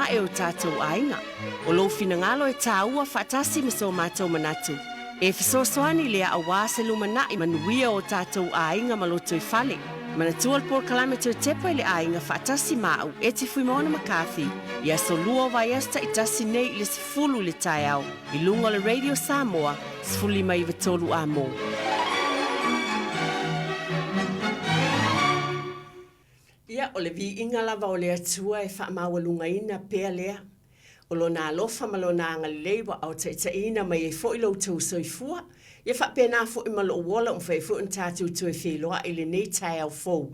atinae o tatou aiga. O lou finagalo e tāua faatasi ma so matou manatu e fesoasoani lea auā se lumanai manuia o tatou aiga ma lotoifale. Manatua le polokalame Toe Tepa i le Aiga faatasi ma au, Eti Fuimaono McCarthy, i aso lua o vaiaso taitasi nei i le 10 i le taeao i luga o le Radio Samoa 15 93 A mo. Ia, o le viiga lava o le Atua e faamaualugaina pea lea. O Lona alofa ma Lona agalelei ua aotaitaiina mai ai foi lo outou soifua, ia faapena foi ma lou ola ua mafai ai foi ona tatou toe feiloai i lenei taeao fou,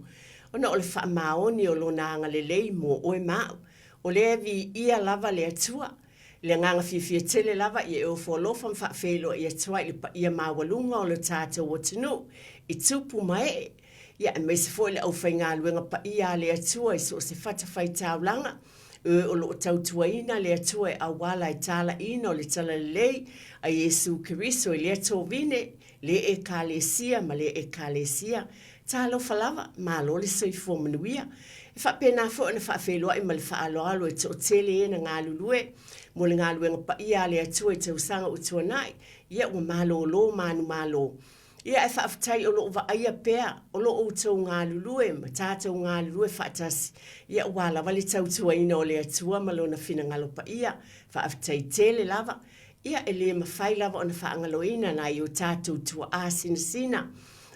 ona o le faamaoni o Lona agalelei mo oe ma au. O lea e viia lava le Atua. I le agaga fiafia tele lava ia e ofo alofa ma faafeiloai atu ai i le paia maualuga o lo tatou atunuu i tupu ma ee, ia aemaise foi le aufaigaluega paia a le Atua i so o se fatafaitaulaga, e o lo o tautuaina le Atua e auala i talaiina o le Talalelei a Iesu Keriso i lea tovine, le Ekalesia ma le Ekalesia. Talofa lava, malo le soifua manuia. E faapena foi ona faafeiloai ma le faaaloalo e toatele e na galulue mo le galuega paia a le Atua i tausaga ua tuanai, ia ua malolo manumalo. Ia ae faafetai o lo o vaaia pea o lo outou galulue ma tatou galulue faatasi, ia aua lava le tautuaina o le Atua ma Lona finagalo paia. Faafetai tele lava. Ia e le mafai lava ona faagaloina nai o tatou tuaa sinasina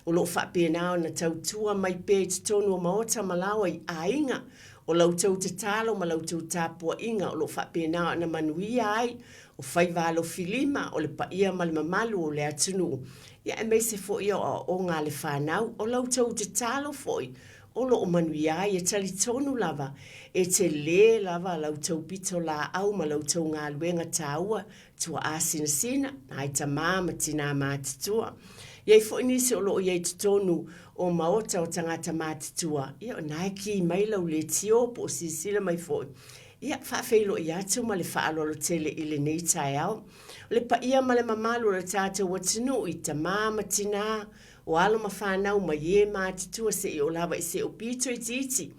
o lo o faapena ona tautua mai pea i totonu o maota ma laoa i aiga. O la outou tatalo ma la outou tapuaiga o lo o faapena ona manuia ai o faiva alofilima, o le paia ma le mamalu o le atunuu, ia aemaise foi o aoaoga a le fanau. O la outou tatalo foi o lo o manuia ai, e talitonu lava e tele lava la outou pitolaau ma la outou galuega taua tuaa sinasina, nai tamā ma tinā matutua. E i ai foi nisi o lo o i ai i totonu o maota o tagata matutua, ia o na e kī mai lau leitio po o silasila mai foi Ia, faafeiloai atu ma le faaaloalo tele i lenei taeao. O le paia ma le mamalu o le tatou atunuu i tamā ma tinā, o alo ma fanau mai e matutua seia oo lava i se o pito itiiti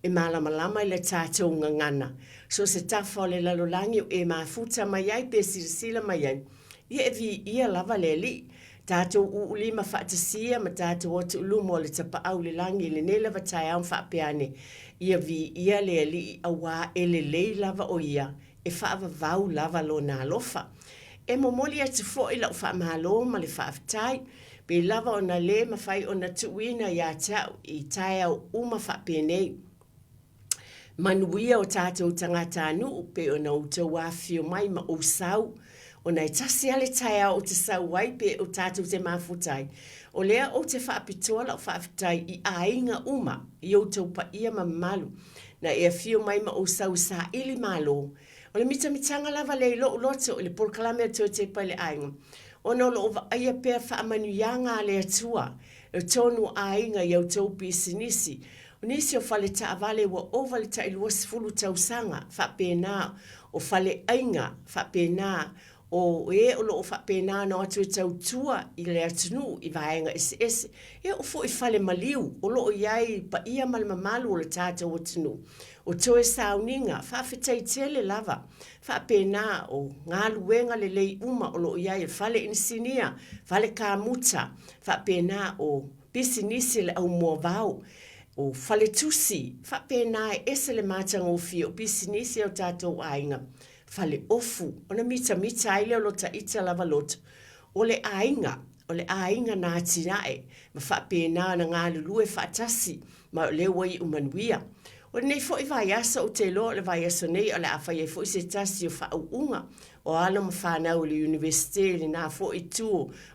e malamalama i le tatou gagana. So o se tafa o le lalolagi o e mafuta mai ai pe silasila mai ai, ia e viia lava le Alii. Tatou uulima faatasia ma tatou atu i luma o le tapaau i le lagi i lenei lava taeao ma faapea ane, Ia viia le Alii auā e lelei lava o Ia, e faavavau lava Lona alofa. E momoli atu foi lau faamalo ma le faafetai, pei lava ona le mafai ona tuuina ia te au i taeao uma faapenei. Manuia o tatou tagatanuu pei ona outou afifio mai ma ou sau, ona e tasi lava le taeao ou te sau ai pe o tatou te mafuta ai. O lea ou te faapitoa lau faafetai i aiga uma, i outou paia ma mamalu, na e afio mai ma ou sau i saili malo. O le mitamitaga lava lea i lou loto i le polokalame a Toe Tepa i le Aiga, ona o lo o vaaia pea faamanuiaga a le Atua e tonu aiga i a outou pisinisi. O nisi o fale taavale ua ova le tai 20 tausaga, faapena o fale aiga, faapena o e o lo o faapena ona o atu e tautua i le atunuu i vaega eseese. E oo foi i fale maliu o lo o i ai paia ma le mamalu o le tatou atunuu. O toe sauniga, faafetai tele lava. Faapena o galuega lelei uma o lo o i ai, fale inisinia, fale kamuta, faapena o pisinisi le au moavao, o faletusi, faapena e ese le matagofie o pisinisi a o tatou aiga, fale ofu, ona mitamita ai lea o lo ta ita lava loto, o le aiga, o le aiga na atinae, ma faapena ona galulue faatasi, ma o lea ua iu manuia. O lenei foi vaiaso ou te iloa o le vaiaso nei o le a fai ai foi se tasi o faauuga o alo ma fanau o le Iunivesite i lena foi itu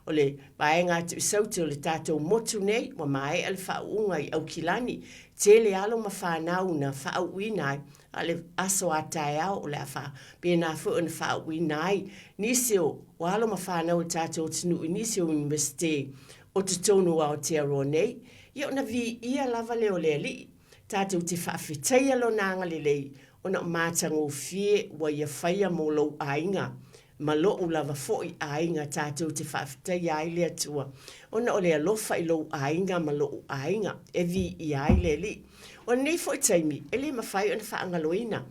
o le vaega atu i Saute o le tatou motu nei, ua maea le faauuga i Aukilani, tele alo ma fanau na faauuina ai, a o le aso a taeao o le a faapena foi ona faauuina ai nisi o alo ma fanau o le tatou atunuu i nisi o Iunivesite o totonu o Aotearoa nei. Ia ona viia lava lea o le Alii, tatou te faafetaia Lona agalelei ona o matagofie ua Ia faia mo lou aiga ma lo'u lava foi aiga tatou te faafetaia ai le Atua ona o le alofa i lou aiga ma lo'u aiga e viia ai le Alii. O lenei foi taimi e le mafai ona faagaloina.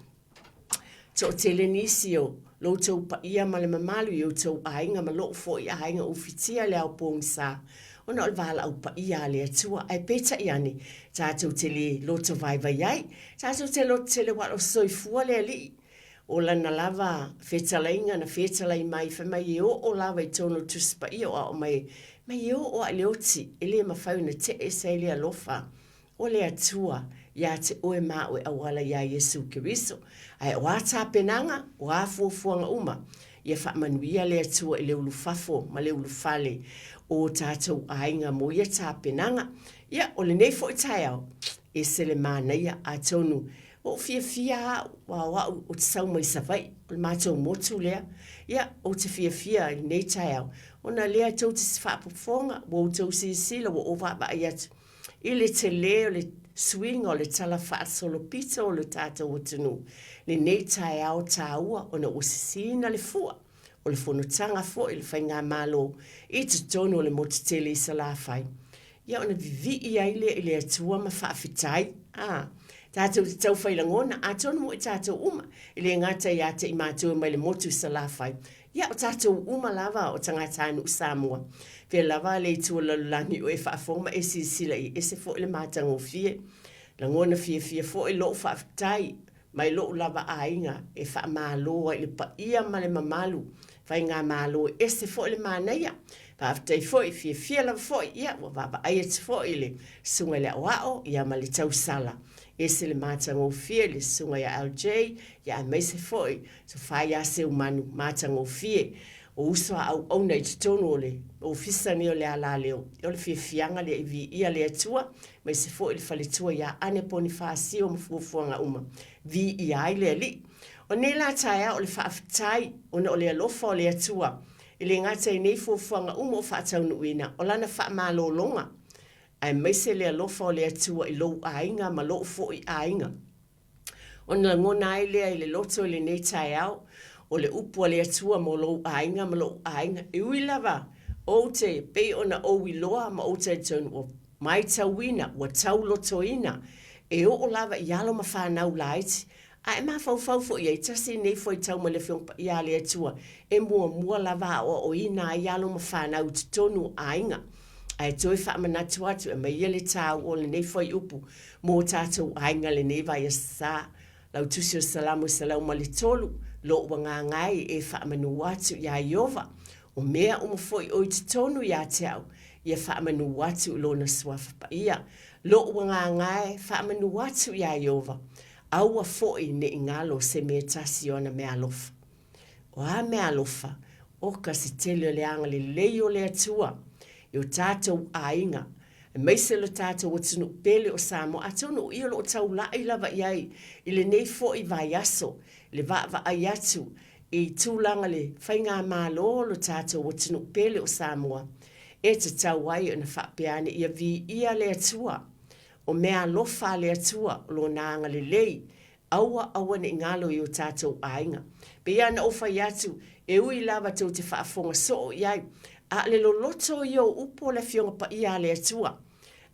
Toatele nisi o lo outou paia ma le mamalu i outou aiga ma lou foi aiga ufitia i le ao pogisa, ona o le valaau paia a le Atua. Ae peitai ane, tatou te le loto vaivai ai, tatou te loto tele aua o lo o soifua le Alii. O lana lava fetalaiga na fetalai mai fai mai e oo lava i totonu o le Tusi Paia o aoao mai mai e oo lava i le oti e le mafai ona tee ese ai le alofa o le Atua ia te oe ma au e auala iā Iesu Keriso. Ae o a tapenaga, o a fuafuaga uma, ia faamanuia le Atua i le ulufafo ma le ulufale o tatou aiga mo ia tapenaga. Ia, o lenei foi taeao, ese le manaia, atonu Ua ou fiafia au, aua o au ou te sau mai Savaii, o le matou motu lea. Ia, ou te fiafia i lenei taeao, ona lea tou te faafofoga, ua outou silasila, ua ou vaavaai atu i le tele o le suiga o le tala faasolopito o le tatou atunuu lenei taeao taua ona ua sisiina le fua o le fonotaga foi le faigamalo i totonu o le motu tele i Salafai. Ia ona vivii ai lea i le Atua ma faafetai. A, tatou te tau fai lagona, atonu o i tatou uma, e le gata ia te i matou e mai le motu i Salafai, ia o tatou uma lava o tagatanuu Samoa. Pea lava le itu o le lalolagi o e faafofoga ma e silasila i ese foi le matagofie. Lagona fiafia foi lou faafetai mai lou lava aiga e faamalo ai i le paia ma le mamalu faigamalo e ese foi le manaia. Faafetai foi, fiafia lava foi, ia ua vaavaai atu foi i le susuga i le aoao ia ma le tausala. Ese le matagofie i le susuga ia LJ, ia aemaise foi Tofa ia Seumanu, matagofie. O uso a auauna i totonu o le ofisa nei o le alaleo, o le fiafiaga lea i viia le Atua, aemaise foi le faletua ia Ane Ponifasio ma fuafuaga uma, viia ai le Alii. O nei la taeao o le faafetai ona o le alofa o le Atua, e le gata i nei fuafuaga uma o faataunuuina, o Lana faamalologa, aemaise le alofa o le Atua i lou aiga ma lou foi aiga. Ona lagona ai lea i le loto i lenei taeao, o le upu a le Atua mo lou aiga ma lo'u aiga. E ui lava ou te pei ona ou iloa ma ou talitonu ua maitauina, ua taulotoina, e oo lava i alo ma fanau laiti, a e mafaufau foi i ai, tasi lenei fuaitau mai le Afioga Paia a le Atua e muamua lava aoaoina ai alo ma fanau i totonu o aiga. Ae toe faamanatu atu, e aumai ia le taua o lenei fuaiupu mō tātou aiga lenei vaiaso sa. Lau Tusi o Salamo 103, Lou agaga e e faamanu atu iā Ieova, o mea uma foi o i totonu iā te au, ia faamanu atu i Lona Suafa Paia. Lou agaga e faamanu atu iā Ieova, aua foi ne i galo se mea tasi o ana meaalofa. O a meaalofa, oka se tele o le agalelei o le Atua i o tātou aiga, aemaise lo tātou atunuu pele o Samoa, atonu o ia o lo o taula'i lava i ai i lenei foi vaiaso, i le vaavaai atu i tulaga le faigamalo o lo tātou atunuu pele o Samoa, e tatau ai ona faapea ane ia viia le Atua. O meaalofa a le Atua, o Lona agalelei, Aua, aua ne i galo i o tātou aiga. Pei lava ona ou fai atu, e ui lava tou te faafofoga soo i ai, a o le loloto ia o upu o le Afioga Paia a le Atua.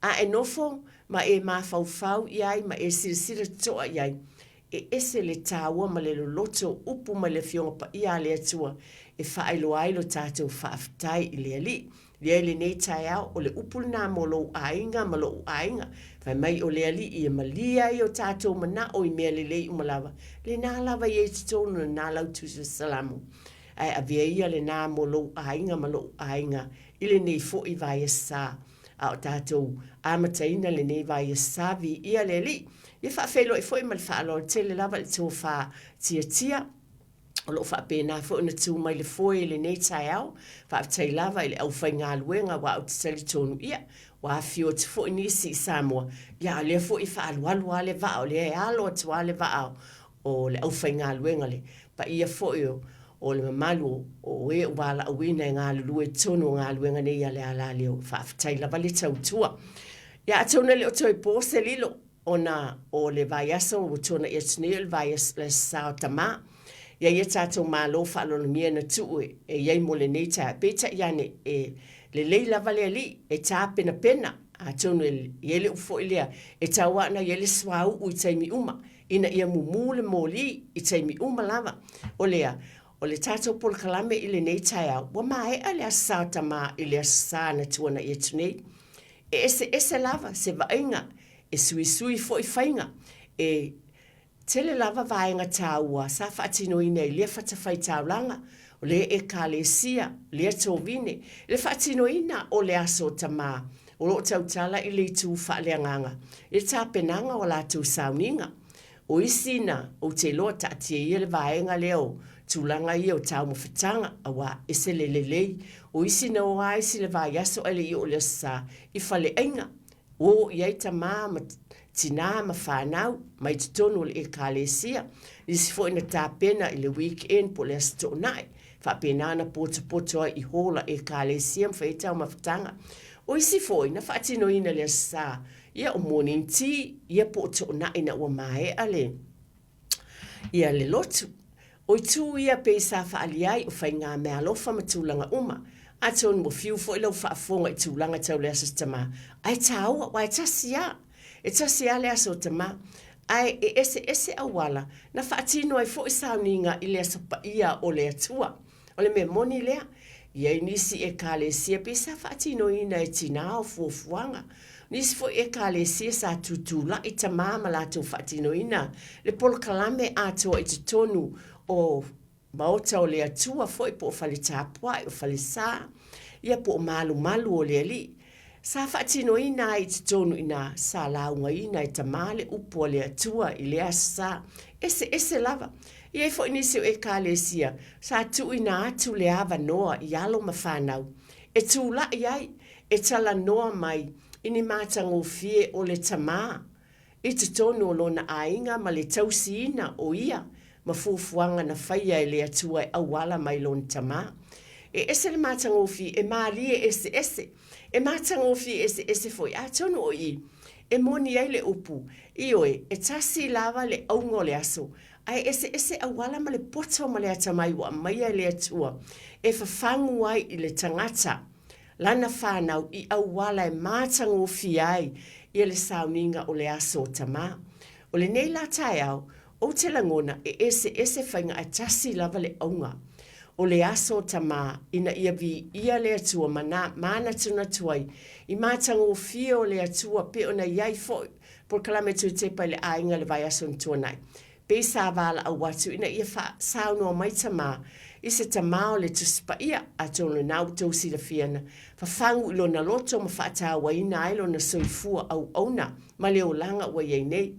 A e nofo ma e mafaufau i ai ma e silasila totoa i ai, e ese le taua ma le loloto o upu mai le Afioga Paia a le Atua e faailoa ai lo tātou faafetai i le Alii. Lea i lenei taeao, o le upu lena mo lou aiga ma lo'u aiga. Fai mai o le Alii e malie ai o tatou mana'o i mea lelei uma lava, lena lava ia i totonu lena lau Tusi o Salamo. Ae avea ia lena mo lou aiga ma lo'u aiga i lenei foi vaiaso, a o tatou amataina lenei vaiaso. Viia le Alii. Ia faafeiloai foi ma le faaaloalo tele lava i le tofa tiatia. O lo o faapena foi ona tu mai le foe i lenei taeao. Faafetai lava i le aufaigaluega aua ou te talitonu, ia, ua afifio atu foi nisi i Samoa, ia a o lea foi e faaalualu lava le vaa, o lea e alo atu lava le vaa o le aufaigaluega, le paia foi o le mamalu o e ua valaauina e galulue i totonu o galuega nei a le alaleo. Faafetai lava le tautua. Ia atonu e le o toe po se lilo, ona o le vaiaso ua tuanai atu nei o le vaiaso le Aso Sa o Tamā. Ia ia tatou malo faaaloalogia na tuu e i ai mo lenei taeao. Peitai ane, e lelei lava le Alii e tapenapena, atonu e i ai le upu foi lea, e tau lava ona i ai le suauu i taimi uma. ina ia mumu le moli i taimi uma lava. O lea, o le tatou polokalame i lenei taeao, ua maea le Aso Sa o Tamā i le Aso Sa na tuanai atu nei. E eseese lava se vaaiga, e suisui foi faiga, e tele lava vaega taua sa faatinoina i lea fatafaitaulaga, o lea Ekalesia, lea tovine, i le faatinoina o le Aso o Tamā, o lo o tautala i le itu faaleagaga i le tapenaga o a latou sauniga. O isi na ou te iloa taatia ia le vaega lea o tulaga ia o taumafataga auā ese le lelei. O isi na o a isi le vaiaso ae le i oo i le Aso Sa i faleaiga. Ua oo i ai tamā ma tinā ma fanau mai totonu o le Ekalesia. Nisi foi na tapena i le week end po o le Aso Toonai. Faapena ona potopoto ai i hall a Ekalesia ma fai ai taumafataga. O isi foi na faatinoina i le Aso Sa Ia o morning tea, ia po o toonai ina ua maea le, ia le lotu. O itu ia pei sa faaalia ai o faiga meaalofa ma tulaga uma. Atonu ua fiu foi lau faafofoga i tulaga tau le Aso Tamā, ae tāua, aua e tasi lava. E tasi lava le Aso Tamā. Ae e eseese auala na faatino ai foi sauniga i le Aso Paia o le Atua. O le mea moni lea, i ai nisi Ekalesia pei sa faatinoina e tinā o fuafuaga. Nisi foi Ekalesia sa tutulai tamā ma latou faatinoina le polokalame atoa i totonu o Maota o le Atua foi po o fale tapuai, o fale sa, ia po o malumalu o le Alii. Sa faatinoina ai i totonu i ina, sa laugaina e tamā le upu a le Atua i lea aso sa. Eseese lava. E i ai foi nisi o Ekalesia sa tuuina atu le avanoa i alo ma fanau e tulai ai, e talanoa mai i ni matagofie o le tamā i totonu o lona aiga ma le tausiina o ia ma fuafuaga na faia e le Atua e auala mai lona tamā. E ese le matagofie, e mālie eseese, e matagofie eseese foi, atonu o i e moni ai le upu, ioe, e tasi lava le auga o le aso, ae eseese auala ma le poto ma le atamai ua aumaia e le Atua e fafagu ai i le tagata. Lana whānau i auala e mātangofie ai ia le sauniga o le aso o Tamā. O lenei la taeao, ou te lagona e eseese faiga ae tasi lava le auga. O le aso o Tamā ina ia viia le Atua ma nā mānatunatu ai i mātangofie o le Atua pei ona i ai foi polokalame tutepa i le aiga i le vaiaso na tuanai. Pei sa valaau atu ina ia faasaunoa mai tamā i se tamā o le Tusi Paia, atonu lena ua tou silafia na fafagu i lona loto ma faatauaina ai lona soifua auauna ma le olaga ua i ai nei.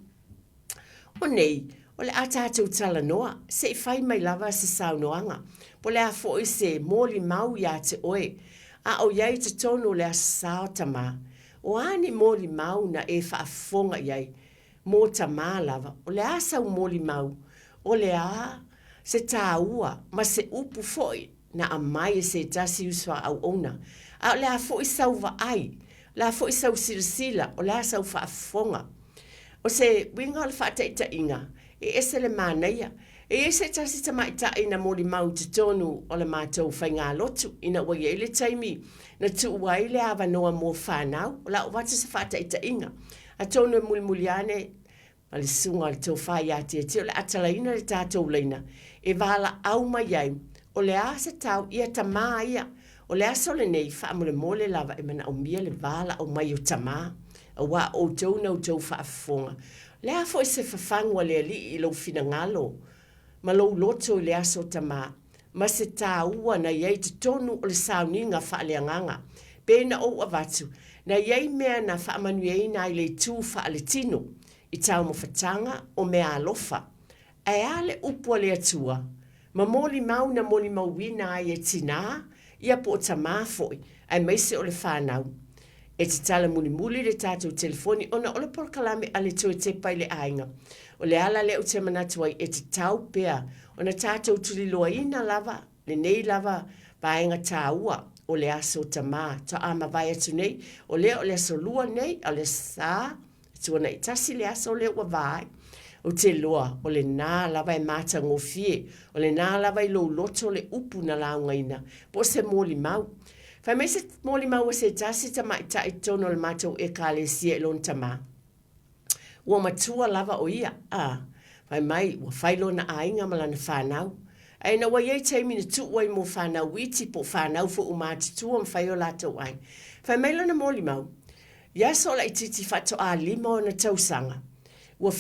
O nei, o le a tatou talanoa, se i fai mai lava se saunoaga, po o le a foi se molimau iā te oe, a o i ai i totonu o le Aso Sa o Tamā. O a ni molimau na e faafofoga i ai? Mō tamā lava, o le a sau molimau, o le a se tāua ma se upu foi na aumai e se tasi uso a auauna, a o le a foi sau vaai, o le a foi sau silasila, o le a sau faafofoga. O se uiga o le faataitaiga, e ese le manaia. E i ai se tasi tamaitai na molimau i totonu o le matou faigalotu ina ua i ai le taimi na tuu ai le avanoa mo fanau, o le a ou avatu se faataitaiga. Atonu e mulimuli ane ma le susuga o le tofa ia Tiatia o le a talaina le tatou laina e valaau mai ai, o le a se tau ia tamā ia. O le aso lenei, faamolemole lava e manaomia le valaau mai o tamā, auā o outou na outou faafofoga. O le a foi se fafagu a le Alii i lou finagalo ma lou loto i le aso tamā, ma se tāua na i ai i totonu o le sauniga faaleagaga. Pei na ou avatu, na i ai mea na faamanuiaina ai le itu faaletino i taumafataga o meaalofa. Ae a le upu a le Atua? Ma molimau na molimauina ai e tinā, ia po o tamā foi, aemaise o le whānau. E tatala mulimuli le tatou telefoni ona o le polokalame a le Toe Tepa i le Aiga. O le ala lea ou te manatu ai e tatau pea ona tatou tuliloaina lava lenei lava vaega tāua o le Aso Tamā toa mavae atu nei, o lea o le Aso Lua nei, a o le Aso Sa, E tuanai tasi le aso lea ua va ai. Ou te iloa, o lenā lava e matagofie, o lenā lava i lou loto le upu na laugaina, po o se molimau. Fai mai se molimau a se tasi tamaitai i totonu o le matou Ekalesia i lona tamā. Ua matua lava o ia, a. Fai mai, ua fai lona aiga ma lana fanau. Ae ina ua i ai taimi na tuu ai mo fanau iti po o fanau foi ua matutua ma fai o latou aiga. Fai mai lana molimau, I aso laitiiti faatoa lima ona tausaga, ua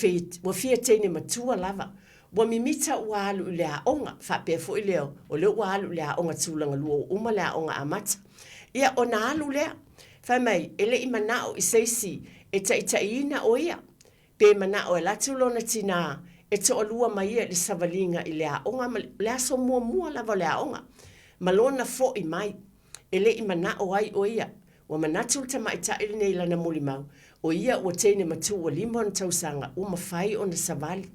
ua fia teine matua lava. Ua mimita ua alu i le aoga, faapea foi lea o lea ua alu i le aoga tulaga lua ua uma le aoga amata. Ia ona alu lea, fai mai e le i manao i se isi e taitaiina o ia, pe manao e alu atu lona tinā e toalua ma ia i le savaliga i le aoga ma le aso muamua lava o le aoga ma lona foi mai. E le i manao ai o ia. Ua manatu le tamaitai lenei i lana molimau, o ia ua teine matua ua lima ona tausaga, ua mafai ona savali.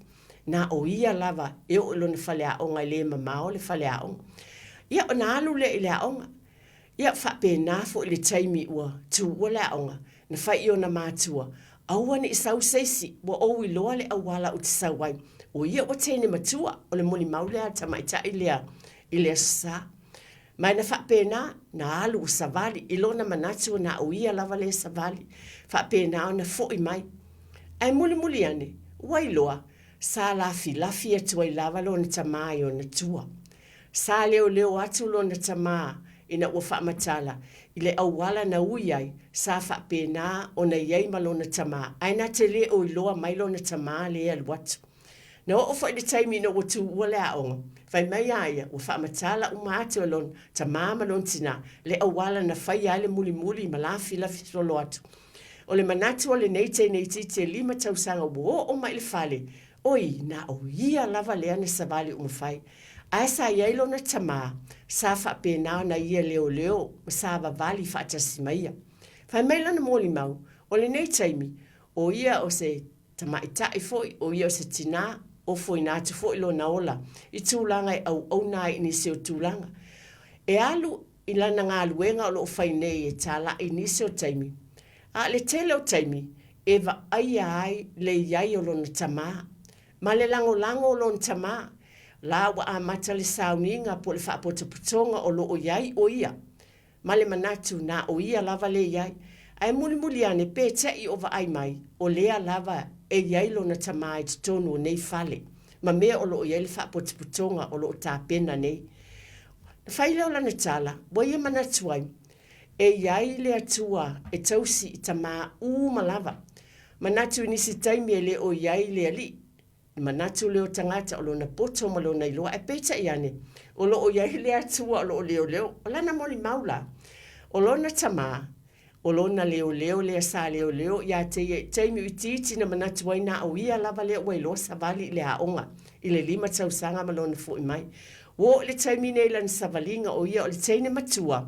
Na o ia lava e oo i lona faleaoga e le mamao le faleaoga. Ia ona alu lea i le aoga. Ia faapena foi le taimi ua tuua le aoga, na fai i ona matua, Aua ne i sau se isi, ua ou iloa le auala ou te sau ai. O ia ua teine matua, o le molimau lea a le tamaitai lea i le Aso Sa. Ma na faapena, na alu ua savali, i lona manatu na o ia lava lea e savali, faapena ona foi mai. Ae mulimuli ane, ua iloa, sa lafilafi atu ai lava lona tamā i ona tua. Sa leoleo atu lona tamā ina ua faamatala i le auala na ui ai, sa faapena ona i ai ma lona tamā, ae na te le o iloa mai lona tamā lea e alu atu. Na oo foi i le taimi ina ua tuua le aoga, fai mai a ia ua faamatala uma atu e lona tamā ma lona tinā le auala na faia ai le mulimuli ma lafilafi solo atu. O le manatu o lenei teine itiiti e lima tausaga ua oo mai i le fale, oi, na o ia lava lea na savali uma fai. Ae sa i ai lona tamā, sa faapena ona ia leoleo ma savavali faatasi ma ia. Fai mai lana molimau, o lenei taimi, o ia o se tamaitai foi, o ia o se tinā, ofoina atu foi lona ola i tulaga e auauna ai i nisi o tulaga. E alu i lana galuega o lo o fai nei e talai i nisi o taimi, a o le tele o taimi e vaaia ai le i ai o lona tamā ma le lagolago o lona tamā, la ua amata le sauniga po o le faapotopotoga o lo o i ai o ia. ma le manatu na o ia lava lea i ai. Ae mulimuli ane pe te'i o vaai mai, o lea lava e i ai lona tamā i totonu o nei fale, ma mea o lo o i ai le faapotopotoga o lo o tapena nei. Na fai lea o lana tala, ua ia manatu ai, e i ai le Atua e tausi i tamā uma lava. Manatu i nisi taimi e le o i ai le Alii, Manatu lea o tagata o lona poto ma lona iloa, ae peitai ane, o lo o i ai le Atua o lo o leoleo. O lana molimau la, o lona tamā, o lona leoleo lea sa leoleo ia te ia i taimi itiiti na manatu ai na o ia lava lea ua iloa savali i le aoga i le lima tausaga ma lona foi mai. Ua oo i le taimi nei i lana savaliga o ia o le teine matua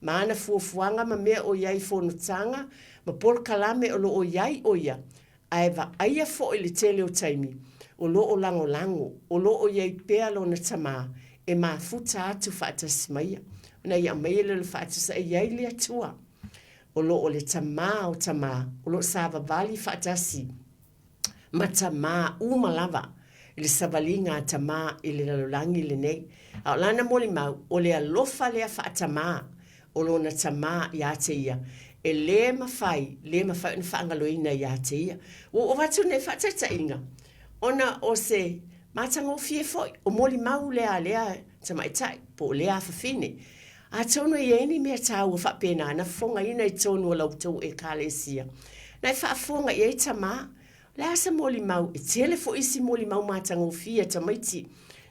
ma ana fuafuaga ma mea o i ai i fonotaga ma polokalame o lo o i ai o ia Ae vaaia foi le tele o taimi o lo o lagolago, o lo o i ai pea lona tamā e mafuta atu faatasi ma ia. Ona ia aumaia lea o le faatusa e i ai le Atua, o lo o le tamā o tamā, o lo o savavali faatasi ma tamā uma lava i le savaliga a tamā i le lalolagi lenei. A o lana molimau, o le alofa lea faatamā o lona tamā ia te ia, e lē mafai, lē mafai ona faagaloina ia te ia. Ua ou avatu lenei faataitaiga, ona o se matagofie foi, o molimau lea a lea tamaitai, po o lea afafine. Atonu e i ai ni mea taua faapena na fofogaina i totonu o la outou Ekalesia, na e faafofoga i ai tamā, O le a se molimau? E tele foi isi molimau matagofie a tamaiti.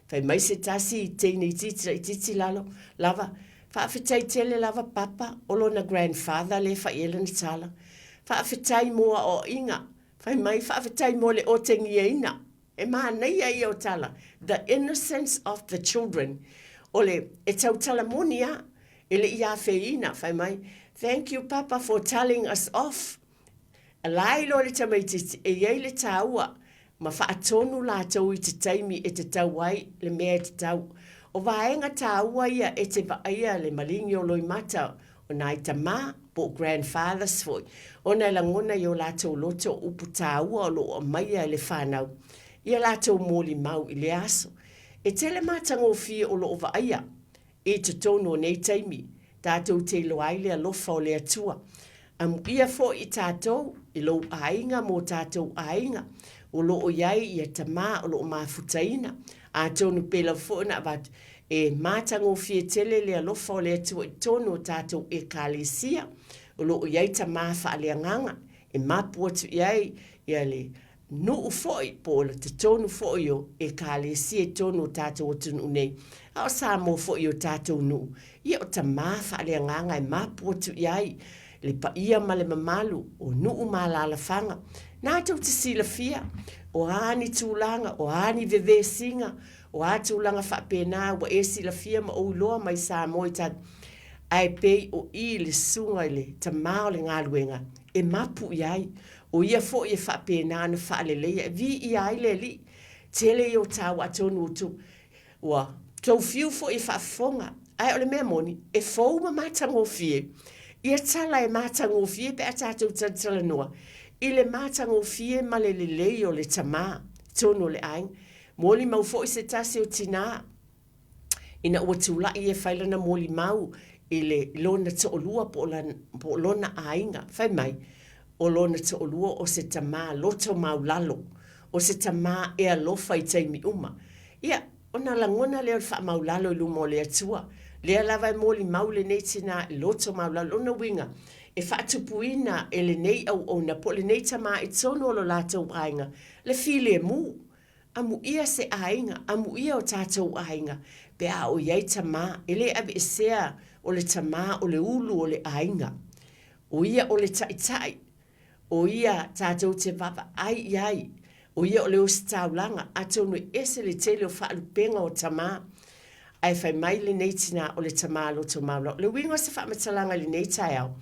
Fai mai se tasi i teine itiiti laitiiti lalo lava, Faafetai tele lava Papa, o lona grandfather lea e fai i ai lana tala. Faafetai mo aoaiga. Fai mai, Faafetai mo le otegiaina. E manaia ia o tala, the innocence of the children. O le, e tautala moni lava, e le i afeina. Fai mai, Thank you Papa for telling us off. La e iloa le tamaitiiti e i ai le taua ma faatonu latou i te taimi e tatau ai le mea e tatau. O vaega taua ia e te vaaia le maligi o loimata o nai tamā po o grandfathers foi ona e lagona i o latou loto o upu taua o lo o aumaia e le fanau i a latou molimau i lea aso. E tele matagofie o lo o vaaia I totonu o nei taimi, tatou te iloa ai le alofa o le Atua. Amuia foi i tatou, i lou aiga ma o tatou aiga. O lo o i ai ia tamā o lo o mafutaina. Atonu pei lava foi ona avatu, e matagofie tele le alofa o le Atua i totonu o tatou Ekalesia. O lo o i ai tamā faaleagaga e mapu atu i ai ia le nuu foi po o le totonu foi o Ekalesia i totonu o tatou atunuu nei, a o Samoa foi i o tatou nuu, ia o tamā faaleagaga e mapu atu i ai le paia ma le mamalu o nuu ma alaalafaga. Na tou te silafia, o a ni tulaga, o a ni vevesiga, o a tulaga faapena ua e silafia ma ou iloa mai Samoa i tatou, ae pei o i le susuga i le tamā o le galuega e mapu i ai, o ia foi e faapena ona faaleleia, e viia ai le Alii. Tele ia o taua atonu ua tou fiu foi e faafofoga, ae o le mea moni, e fou ma matagofie ia tala e matagofie pe a tatou talatalanoa i le matagofie ma le lelei o le tamā i totonu o le aiga. Molimau foi se tasi o tinā ina ua tulai ia e fai lana molimau i le lona toalua po o lona aiga, fai mai, o lona toalua o se tamā loto maulalo, o se tamā e alofa i taimi uma. Ia, ona lagona lea o le faamaulalo i luma o le Atua. Lea lava e molimau lenei tinā i loto maulalo. Lona uiga, e faatupuina e lenei auauna po o lenei tamā i totonu o lo latou aiga le filemu. Amuia se aiga, amuia o tatou aiga, pe a o i ai tamā, e le aveesea o le tamā o le ulu o le aiga. O ia o le taitai, o ia tatou te vaavaai i ai, o ia o le ositaulaga, atonu e ese le tele o faalupega o tamā. Ae fai mai lenei tinā o le tamā loto maula. O le uiga o se faamatalaga i lenei taeao,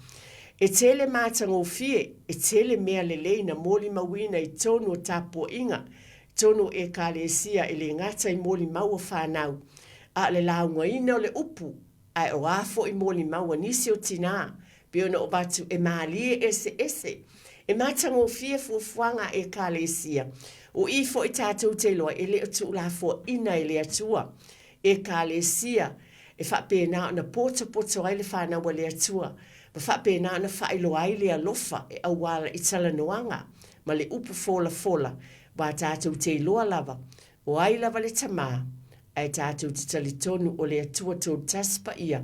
e tele matagofie, e tele mea lelei na molimauina i totonu o tapuaiga, i totonu o Ekalesia e le gata i molimau o fanau, a o le laugaina o le upu, ae o a foi molimau a nisi o tinā, pei ona ou avatu e malie eseese, e matagofie fuafuaga a Ekalesia. O i foi tatou te iloa e le o tuulafoaina e le Atua Ekalesia e faapena ona potopoto ai le fanau a le Atua ma faapena ona faailoa ai le alofa e auala i talanoaga ma le upu folafola, aua tatou te iloa lava O ai lava le Tamā, ae tatou te talitonu o le Atua Tolutasi Paia,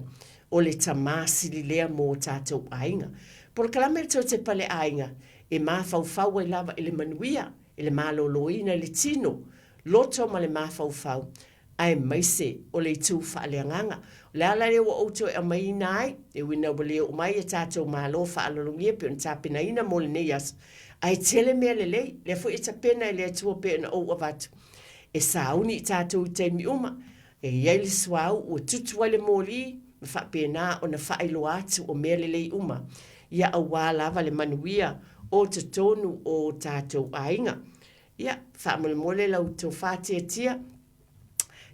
o le Tamā sili lea mō o tatou aiga. Polokalame le tou te paleaiga e mafaufau ai lava i le manuia, i le maloloina i le tino, loto ma le mafaufau, aemaise o le itu faaleagaga. O le ala lea ua ou toe aumaiina ai, e ui ina ua le oo mai e tatou Malo faaaloalogia pei ona tapenaina mo lenei aso, ae tele mea lelei, lea foi e tapena e le Atua pei ona ou avatu, e sauni i tatou i taimi uma, e i ai le suauu ua tutu ai le moli ma faapena ona faailoa atu o mea lelei uma ia auā lava le manuia o totonu o tatou aiga. Ia, faamolemole lau tofa tiatia,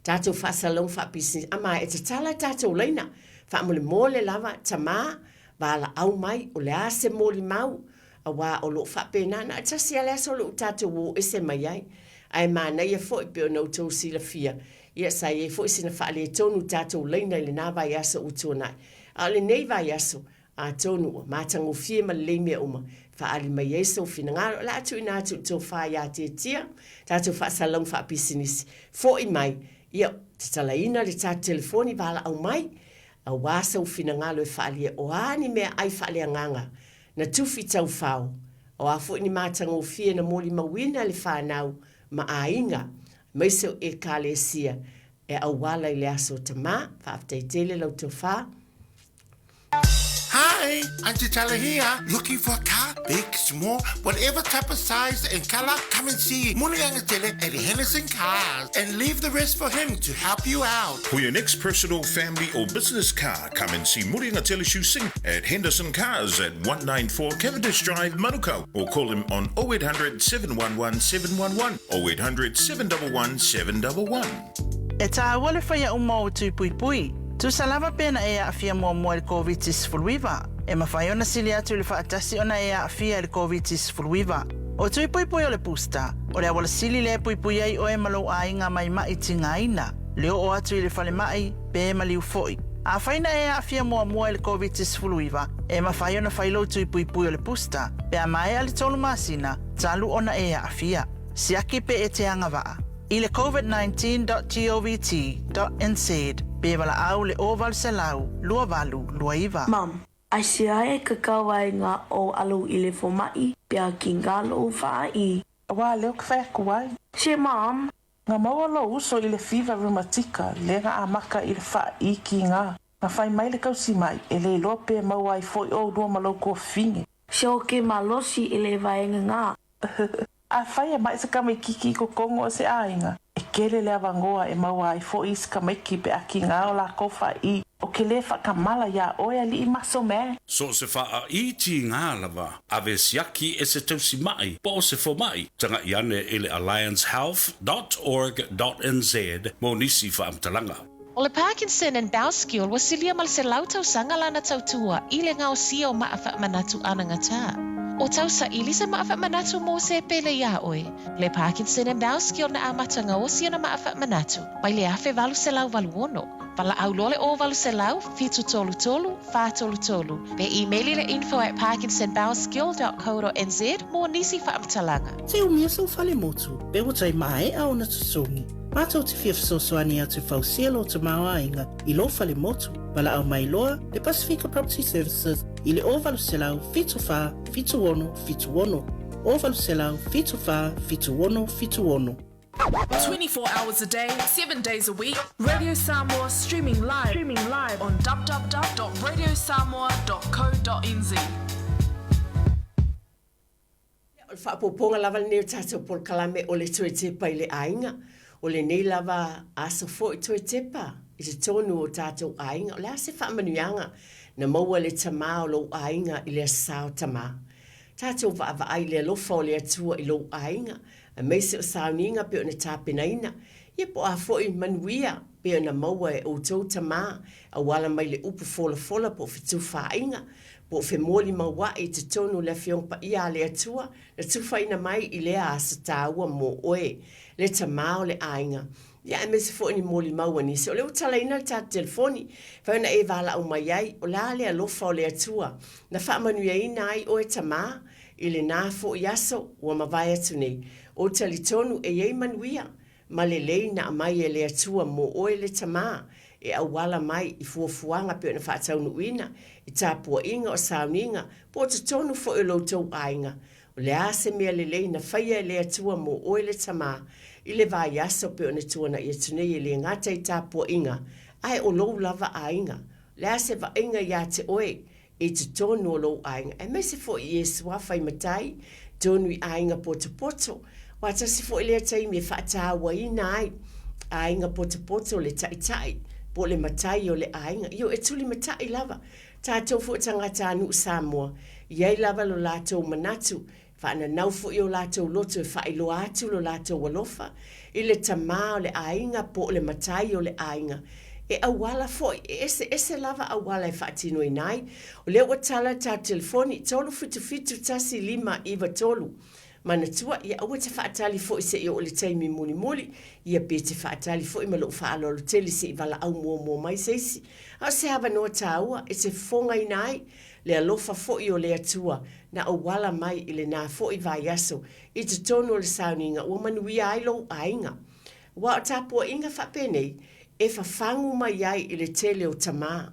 tatou faasalalauga faapisinisi, a maea tatala tatou laina, faamolemole lava, tama, valaau mai, o le a se molimau, aua o lo o faapena, na o le tasi lava le aso o lo o tatou o ese mai ai. Ae manaia foi pei ona outou silafia, ia sa i ai foi sina faaletonu i tatou laina i lena vaiaso ua tuanai. A o lenei vaiaso, Atonu ua matagofie ma lelei mea uma, e faaali mai ai sou finagalo. O le a tuuina atu i le tofa ia Tiatia, tatou faasalalauga faapisinisi, foi mai, ia, tatalaina le tatou telefoni, valaau mai, aua sou finagalo e faaalia o a ni meaai faaleagaga na tufi taufao, o a foi ni matagofie na molimauina e le fanau ma aiga, aemaise o Ekalesia e auala i le Aso Tamā. Faafetai tele lau tofa. Hi, Aunty Tala here, looking for a car, big, small, whatever type of size and colour, come and see Mulianga at Henderson Cars and leave the rest for him to help you out. For your next personal, family or business car, come and see Mulianga Teleshu Singh at Henderson Cars at 194 Cavendish Drive, Manukau, or call him on 0800 711 711, 0800 711 711. E tāua le whaia uma o Tūpuipui. Tusa lava pe na e aafia muamua i le Koviti-19. E mafai ona sili atu i le faatasi ona e aafia i le Koviti-19. O Tūpuipui o le booster, o le auala sili lea e puipui ai oe ma lou aiga mai ma'i tigaina, le oo atu i le falemai, pe maliu foi. Afai na e aafia muamua i le Koviti-19, e mafai ona fai lou tui puipui o le booster pe a maea le tolu masina talu ona e aafia. Siaki pe e te agavaa i le covid 19 dot govt dot nz pe valaau le 0800 28 29. Mum, aisea e kakau ai nga ou alu i le fomaʻi pe a kiga loʻu faaʻi? Aua lea ou te fai atu ai. Se Mom! Na maua lou uso i le fiva reumatika lea na amata i le faaʻi kiga. Na fai mai le tausimaʻi, e le iloa pe maua ai foʻi ʻoulua ma lou tuafafine. Se o ke malosi i le vaega nga. Afai e maʻi se tamaititi i totonu o se ʻaiga, e tele le avanoa e maua ai foʻi isi tamaiti pe a kigā o lakou faaʻi. Ou te lē faatamala iā ʻoe aliʻi muscle man. So o se faaʻi tigā lava, ave siaki e se tausimaʻi po o se fomaʻi, tagaʻi ane i le alliancehealth dot org dot nz mo nisi faamatalaga. O le Parkinson and Bowskill ua silia ma le 100 tausaga lana tautua i le gaosia o maʻa faamanatu anagatā. O tausaili se maʻa faamanatu mo se pele iā ʻoe. Le Parkinson and Bowskill na amata gaosi ona maʻa faamanatu mai le 1886. Valaau loa le 0800 733 433 pe imeli le info at parkinsonbowskill dot co dot nz mo nisi faamatalaga. Te umia sou fale motu, pe ua tai mae'a ona totogi. Matou te fia fesoasoani atu e fausia lo tamaoaiga i lou fale motu, valaau mai loa le Pasifika Property Services i le 0800 74 76 76, 0800 74 76 76. 24 hours a day, 7 days a week, Radio Samoa streaming live, streaming live on www.radiosamoa.co.nz. O le faaopoopoga lava lenei o tatou polokalame o le toe tepa i le aiga. O lenei lava aso foi toe tepa i totonu o tatou aiga. O le a se faamanuiaga na maua e le tamā o lou aiga i le Aso Sa o Tamā? Tatou vaavaai i le alofa o le Atua i lou aiga, aemaise o sauniga pei ona tapenaina, ia po o a foi manuia pei ona maua e outou tamā auala mai le upu folafola po o fetufaaiga po o femolimauaʻi i totonu o le Afioga Paia a le Atua na tufaina mai i lea aso taua mo oe, le tamā o le aiga. Ia aemaise foi ni molimau a nisi. O lea ua talaina le tatou telefoni, fai ona e valaau mai ai, o le a le alofa o le Atua na faamanuiaina ai oe tamā i lenā foi aso ua mavae atu nei. Ou talitonu e i ai manuia ma lelei na aumai e le Atua mo oe le tamā e auala mai i fuafuaga pei ona faataunuuina i tapuaiga o sauniga po o totonu foi o lo outou aiga. O le a se mea lelei na faia e le Atua mo oe le tamā i le vaiaso pei ona tuanaʻi atu nei e le gata i tapuaiga ae o lou lava aiga. O le a se vaaiga iā te oe i totonu o lou aiga, aemaise foi i Iesu a fai matai tonu i aiga potopoto, aua tasi foi lea taimi e faatauaina ai aiga potopoto le taitai po o le matai o le aiga. Io, e tulimataʻi lava tatou foi tagatanuu Samoa, i ai lava lo latou manatu Faananau foi o latou loto e faailoa atu lo latou alofa i le tamā o le aiga po o le matai o le aiga. E auala foi, e eseese lava auala e faatinoina ai. O lea ua tala le tatou telefoni, 377 1593. Manatua, ia aua te faatali foi se i oo i le taimi mulimuli, ia pe te faatali foi ma lou faaaloalo tele se i valaau muamua mai se isi. A o se avanoa taua e te fofogaina ai le alofa foi o le Atua na auala mai i lenā foi vaiaso i totonu o le sauniga ua manuia ai lou aiga. Aua o tapuaiga faapenei e fafagu mai ai i le tele o tamā.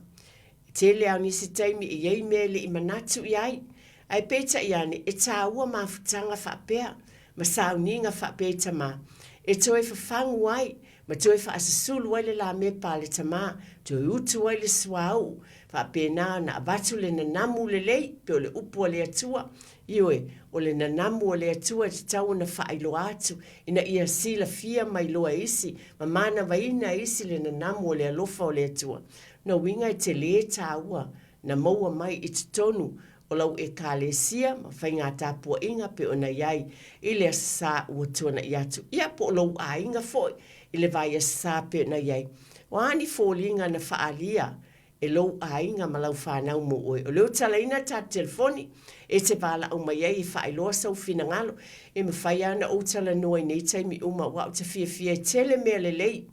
E tele a o nisi taimi e i ai mea e le i manatu i ai, ae peitai ane e tāua mafutaga faapea ma sauniga faapea i tamā e toe fafagu ai ma toe faasusulu ai le lamepa a le tamā, toe utu ai le suauu, faapena ona avatu le nanamu lelei, pei o le upu a le Atua, ioe, o le nanamu a le Atua e tatau ona faailoa atu, ina ia silafia mai loa e isi, ma manavaina e isi le nanamu o le alofa o le Atua. Lona uiga e telē tāua na maua mai i totonu o lau Ekalesia ma faiga tapuaiga pei ona i ai i le Aso Sa ua tuanaʻi atu, ia po o lou aiga foi i le vaiaso sa pei ona i ai. O a ni foliga na faaalia e lou aiga ma lau fanau mo oe? O lea ua talaina le tatou telefoni e te valaau mai ai e faailoa sou finagalo. E mafai lava ona ou talanoa i nei taimi uma aua ou te fiafia e tele mea lelei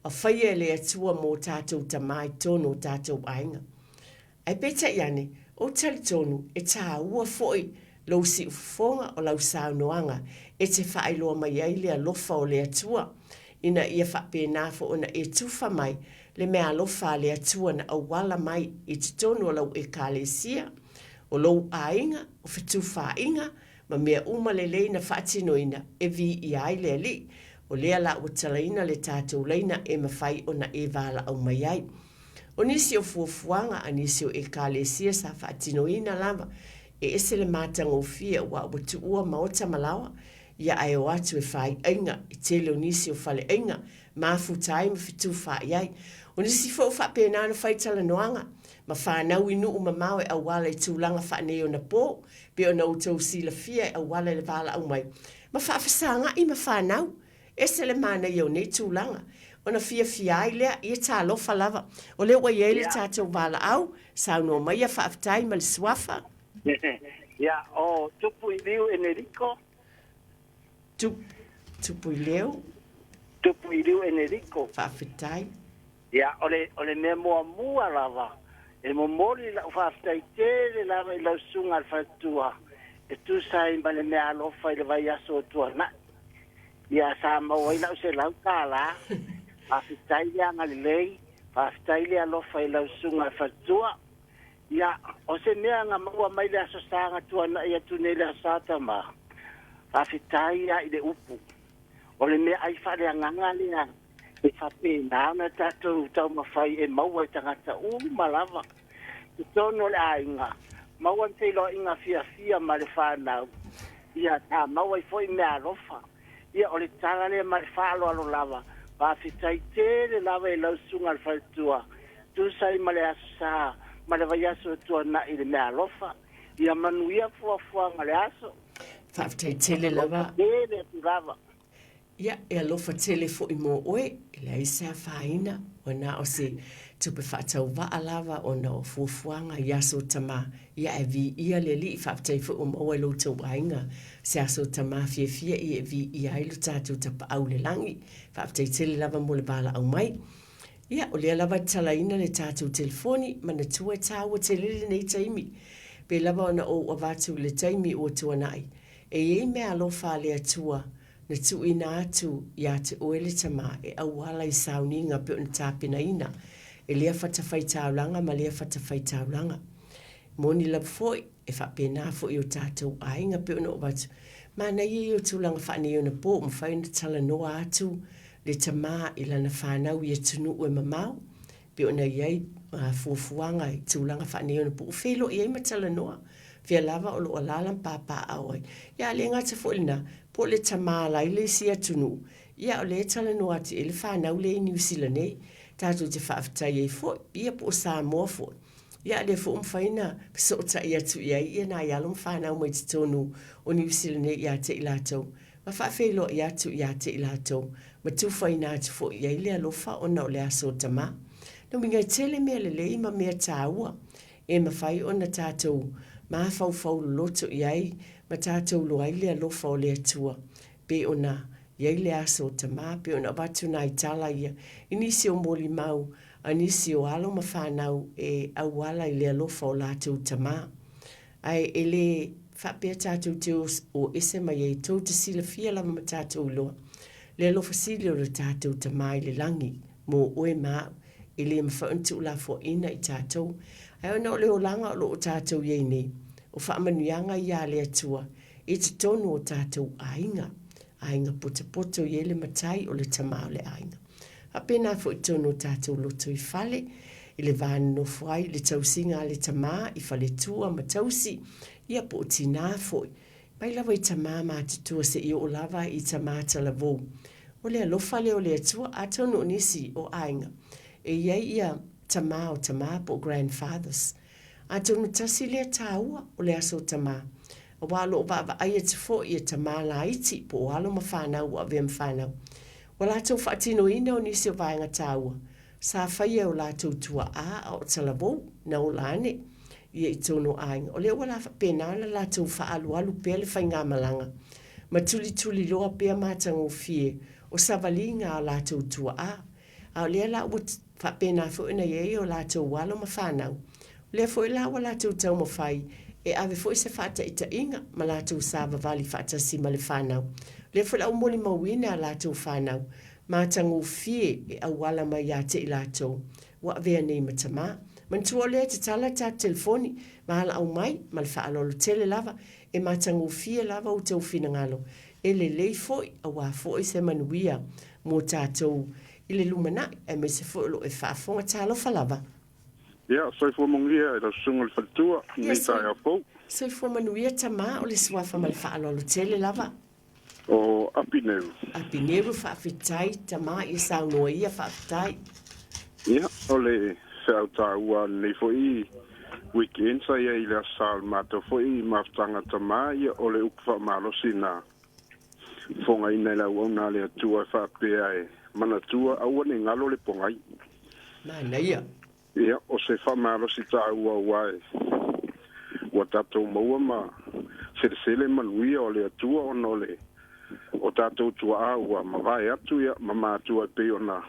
a faia e le Atua mō tatou tamā i totonu o tatou aiga. Ae peitai ane, ou te talitonu e tāua foi Lou siufofoga o lau saunoaga e te faailoa mai ai le alofa o le Atua, ina ia faapena foi ona e tufa mai le meaalofa a le Atua na auala mai i totonu o lau Ekalesia, o lou aiga, o fetufaaiga, ma mea uma lelei na faatinoina e viia ai le Alii. O lea la ua talaina le tatou laina e mafai ona e valaau mai ai. O nisi o fuafuaga a nisi o Ekalesia sa faatinoina lava, e ese le matagofie aua ua tuua maota ma laoa, ia ae o atu e fai aiga i tele o nisi o faleaiga, mafuta ai ma fetufaai ai. O nisi foi ua faapena ona fai talanoaga ma fanau i nuu mamao e auala i tulaga faaneionapo, pei ona outou silafia e auala i le valaau mai ma faafesagai ma fanau. Ese le manaia o nei tulaga. Ona fiafia ai lea, ia talofa lava. O lea ua i ai le tatou valaau, saunoa maia faafetai ma le suafa. Ia, o Tupuiliu Enerico. Tupuileu. Tupuiliu Enerico. Faafetai. Ia, o le, o le mea muamua lava, e momoli la'u faafetai tele lava i lau susuga le faletua e tusa ai ma le meaalofa i le vaiaso ua tuana'i. Ia, sa maua ai la'u $100. Faafetai le agalelei, faafetai le alofa i lau susuga le faletua. Ia, o se mea na maua mai le Aso Sa na tuana'i atu nei le Aso Sa tama, faafetai lava i le upu. O le meaai faaleagaga lea e faapena ona tatou taumafai e maua e tagata uma lava. Totonu o le aiga, maua le feiloaiga fiafia ma le fanau, ia ta maua ai foi meaalofa. Ia, o le tala lea ma le faaaloalo lava, faafetai tele lava i lau susuga i le faletua, tusa ai ma le Aso Sa ma le vaiaso ua tuanai i le meaalofa. Ia manuia fuafuaga o le aso. Faafetai tele lava. Tele atu lava. Ia, e alofa tele foi mo oe, e leai se afaina, ua na o se tupe faatauvaa lava ona o fuafuaga i aso tama, ia ae viia le Alii, faafetai foi ua maua e lo outou aiga se aso tama fiafia ia e viia ai lo tatou Tapaau i le lagi. Faafetai tele lava mo le valaau mai. Ia, o lea lava e tatalaina le tatou telefoni, manatua e taua tele lenei taimi. Pei lava ona ou avatu i le taimi ua tuanai, e i ai meaalofa a le Atua na tuuina atu ia te oe le Tama e auala i sauniga pei ona tapenaina e lea fatafaitaulaga ma lea fatafaitaulaga. Moni lava foi, e faapena foi i o tatou aiga pei ona ou avatu, manaia ia o tulaga faaneionapo ua mafai ona talanoa atu le tama i lana fanau i atunuu e mamao, pei ona i ai fuafuaga i tulaga faaneionapo ua feiloai ai ma talanoa, fea lava o lo o alaala ma papaaao ai. Ia a le gata foi i lena, po o le tama la i le isi atunuu, ia o lea e talanoa atu i ai le fanau lea i Niu Sila nei, tatou te faafetai ai foi, ia po o Samoa foi. Ia a lea foi ua mafai ona fesootai atu i ai ia nai alo ma fanau mai totonu o Niu Sila nei ia te i latou, ma faafeiloai atu ia te i latou, ma tufaina atu foi i ai le alofa ona o le aso tama. Lona uiga e tele mea lelei ma mea taua e mafai ona tatou mafaufau loloto i ai ma tatou iloa ai le alofa o le Atua pei ona i ai le aso tama, pei ona avatu nai tala ia i nisi o molimau a nisi o alo ma fanau e auala i le alofa o latou tama. Ae e le faapea tatou te o ese mai ai, tou te silafia lava ma tatou iloa le alofa sili o le tatou Tama i le lagi mo oe ma au, e le mafai ona tuulafoaiina i tatou. Ae ona o le olaga o lo o tatou i ai nei, o faamanuiaga ia a le Atua i totonu o tatou aiga, aiga potopoto i ai le matai o le tama o le aiga. Faapena foi i totonu o tatou lotoifale, i le va nonofo ai i le tausiga a le tama i faletua ma tausi, ia po o tinā foi, mai lava i tama matutua seia oo lava i tama talavou. O le alofa lea o le Atua, atonu o nisi o aiga e i ai ia tama o tama po o grandfathers. Atonu tasi lea taua o le aso tama, aua o lo o vaavaai atu foi ia tama laiti po o alo ma fanau ua avea ma fanau. Ua latou faatinoina o nisi o vaega taua sa faia e o latou tuaa a o talavou na ola ane ia i totonu o aiga. O lea ua la faapena ona latou faaalualu pea le faigamalaga ma tulituliloa pea matagofie o savaliga a o latou tuaa. A o lea la ua faapena foi ona i ai o latou alo ma fanau, o lea foi la ua latou taumafai E ave foi se faataitaiga ma latou savavali faatasi ma le fanau. O lea foi la ua molimauina a latou fanau matagofie e auala mai ia te i latou ua avea nei ma tamā. Manatua o lea e tatala le tatou telefoni, valaau mai ma le faaaloalo tele lava, e matagofie lava outou finagalo, e lelei foi auā foi se manuia mo tatou i le lumanai aemaise foi o lo o e faafofoga. Talofa lava. Ia, soifua manuia i lau susuga i le faletua i lenei taeao fou. Soifua manuia tama, o le suafa ma le faaaloalo tele lava. O Apineru. Apineru, faafetai tama ia saunoa ia, faafetai. Ia, o le feau taua lenei foi weekend sa i ai i le Aso Sa o le matou foi mafutaga tama, ia o le upu faamalosi na fogaina e le auauna a le Atua e faapea e manatua aua ne i galo le pogai. Manaia. Ia, o se faamalosi taua aua e ua tatou maua ma selesele manuia o le Atua ona o le o tatou tuaa ua mavae atu ia ma matua e pei ona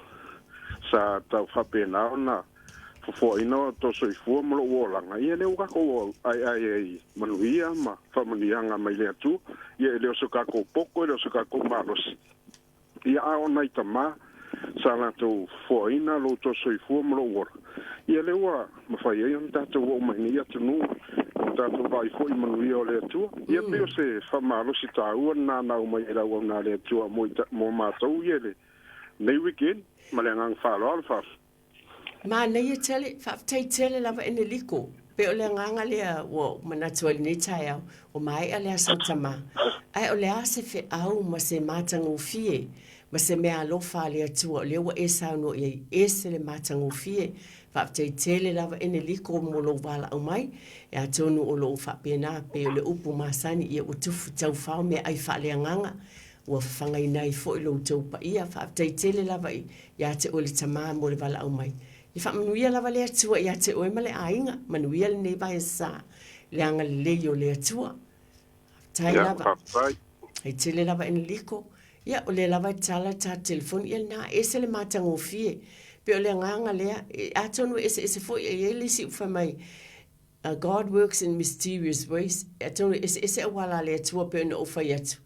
sa tau faapena ona fofoaina o tou soifua ma lou olaga, ia lea ua tatou aeae ai i manuia ma faamanuiaga mai le Atua. Ia e le o so tatou poto, e le o so tatou malosi, ia a o nai tama sa latou fofoaina lo outou soifua ma lou ola, ia lea ua mafai ai ona tatou oo mai nei atunuu, ua tatou vaai foi i manuia o le Atua. Ia pei o se faamalosi taua lena na aumai e le auauna a le Atua mo matou ia i lenei weekend. Ma le agaga faaaloalo, faafetai. Manaia tele, faafetai tele lava Eneliko. Pei o le agaga lea ua ou manatu ai i lenei taeao, ua maea le aso tama. Ae o le a se feau ma se matagofie ma se meaalofa a le Atua o lea ua e saunoa i ai, ese le matagofie. Faafetai tele lava Eneliko mo lou valaau mai, e atonu o lo o faapena pei o le upu masani ia ua tufu taufao meaai faaleagaga Ua fafagaina ai foi lo outou paia. Faafetai tele lava ia te oe le Tama mo le valaau mai. Ia faamanuia lava le Atua ia te oe ma le aiga. Manuia lenei vaeasa i le agalelei o le Atua. Faafetai lava. Faafetai. Faafetai tele lava Eneliko. Ia, o lea lava e tatala le tatou telefoni. Ia lena, e ese le matagofie. Pei o le agaga lea, atonu e eseese foi, e i ai le isi ua fai mai, God works in mysterious ways, atonu e eseese auala a le Atua pei ona ou fai atu,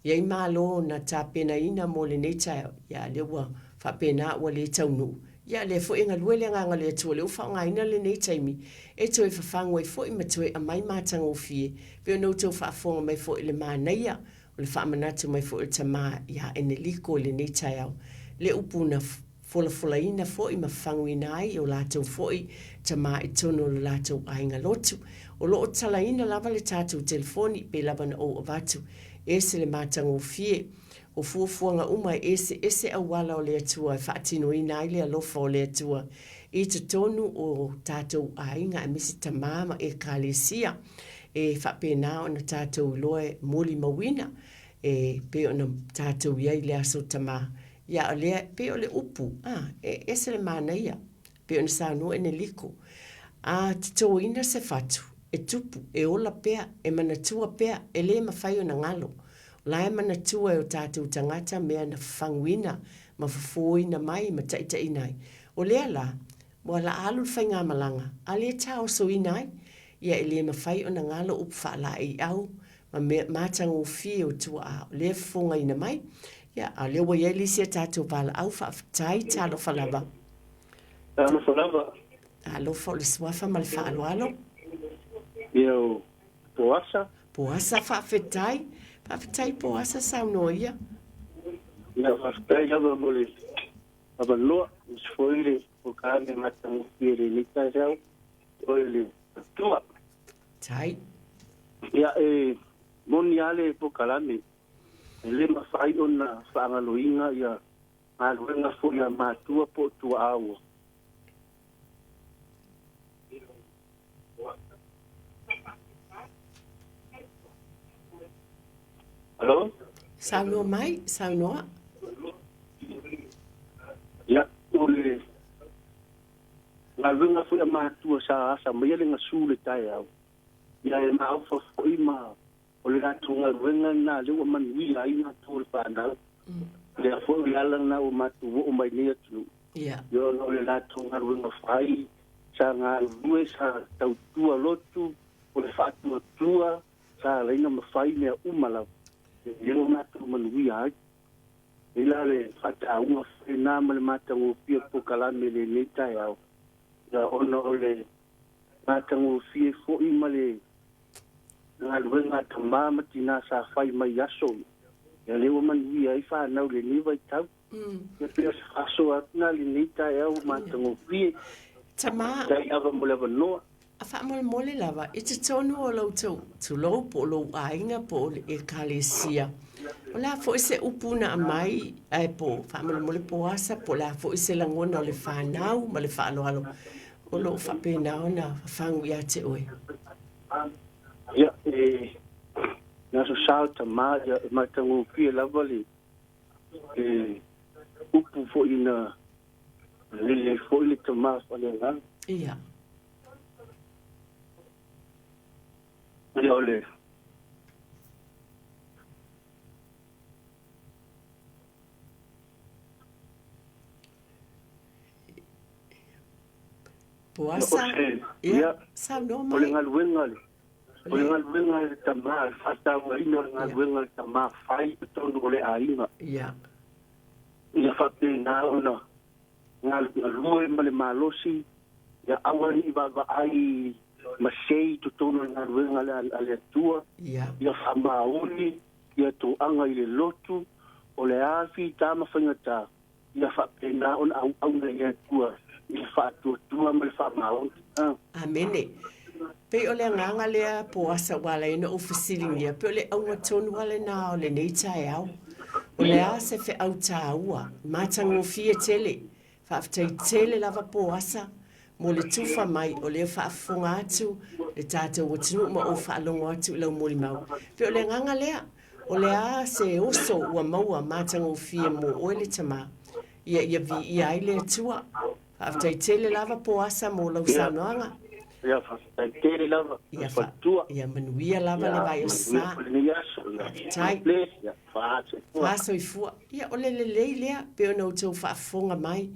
e i ai malo na tapenaina mo lenei taeao, ia lea ua faapena ua le taunuu. Ia lea foi e galue le agaga o le Atua lea ua faaaogaina lenei taimi e toe fafagu ai foi ma toe aumai matagofie pei ona outou faafofoga mai foi i le manaia o le faamanatu mai foi o le Tama ia Eneliko i lenei taeao le upu na folafolaina foi ma fafaguina ai i o latou foi tama i totonu o lo latou aiga lotu. O lo o talaina lava le tatou telefoni pei lava na ou avatu. Ese le matagofie o fuafuaga uma e eseese auala o le Atua e faatinoina ai le alofa o le Atua i totonu o tatou aiga aemaise tama ma Ekalesia e faapena ona tatou iloa e molimauina e pei ona tatou i ai i le aso tama. Ia, o lea, pei o le upu, a, e ese le manaia, pei ona saunoa Eneliko, a totoina se fatu, e tupu, e ola pea, e manatua pea, e le mafai ona galo. O la e manatua e o tatou tagata mea na fafaguina ma fofoina mai ma taitaiina ai. O lea la, ua la alu le faigamalaga, a lea taosoina ai, ia e le mafai ona galo upu faalaeiau ma mea matagofie o tuaa o lea e fofogaina mai. Ia, a o lea ua i ai le isi a tatou valaau, faafetai, talofa lava. Talofa lava. Talofa o le suafa ma le faaaloalo. Ia o Poasa. Poasa, faafetai. Faafetai Poasa, saunoa ia. Ia, faafetai lava mo le avanoa, aemaise foi le polokalame matagofie i lenei taeao, o le Atua. Tai. Ia, e moni lava le polokalame, e le mafai ona faagaloina ia galuega foi a matua po o tuaa ua. Alo? Saunoa mai, saunoa. Ia, o le galuega foi a matua sa asa maia le gasu le taeao, ia e maofa foi ma o le latou galuega lena lea ua manuia ai matou o le fanau. Lea foi o le ala lena ua matou oo mai nei atunuu. Ia. Ia ona o le latou galuega fai, sa galulue, sa tautua lotu, O le faatuatua sa ala ai ona mafai mea uma lava, lea ua matou manuia ai. E i ai la le faataua foi lena ma le matagofie o le polokalame i lenei taeao, ia ona o le matagofie foi ma le galuega a tama ma tina sa fai mai i aso ia, ia lea ua manuia ai fanau i lenei vaitau. Ia pei o se faasoa atu lena i lenei taeao ua matagofie. Tama. Faafetai lava mo le avanoa. A faamolemole lava i totonu o lo outou tulou po o lou aiga po o le Ekalesia, o le a foi se upu na aumai ae po faamolemole po asa po o le a foi se lagona o le fanau ma le faaaloalo o lo o faapena ona fafagu ia te oe? Ia, e le Aso Sa o Tama, ia, e matagofie lava le upu foi na lele ai foi le tama faaleagaga. Ia. Ia o le Poasa. Ia, saunoa mai. O le galuega le O le galuega a le tama, le faatauaina o le galuega a le tama fai i totonu o le aiga. Ia. Ia faapena ona galue ma le malosi, ia aua ne i vaavaai ma sei i totonu o le galuega a le Atua. Ia. Ia faamaoni ia toaga i le lotu, o le a fita ma faigata, ia faapena ona auauna i le Atua i le faatuatua ma le faamaoni. Amene. Pei o le agaga lea Poasa ua ala ai ona ou fesiligia, pei o le auga tonu lava lena o lenei taeao. O le a se feau taua, matagofie tele. Faafetai tele lava Poasa mo le tufa mai o lea faafofoga atu le tatou atunuu ma ou faalogo atu i lau molimau. Pei o le agaga lea, o le a se oso ua maua matagofie mo oe le tama, ia ia viia ai le Atua. Faafetai tele lava Poasa mo lau saunoaga. Ia faafetai tele lava Ia fa, ia manuia lava le vai o sa. Faafetai. Faasoifua. Ia o le lelei lea pei ona outou faafofoga mai.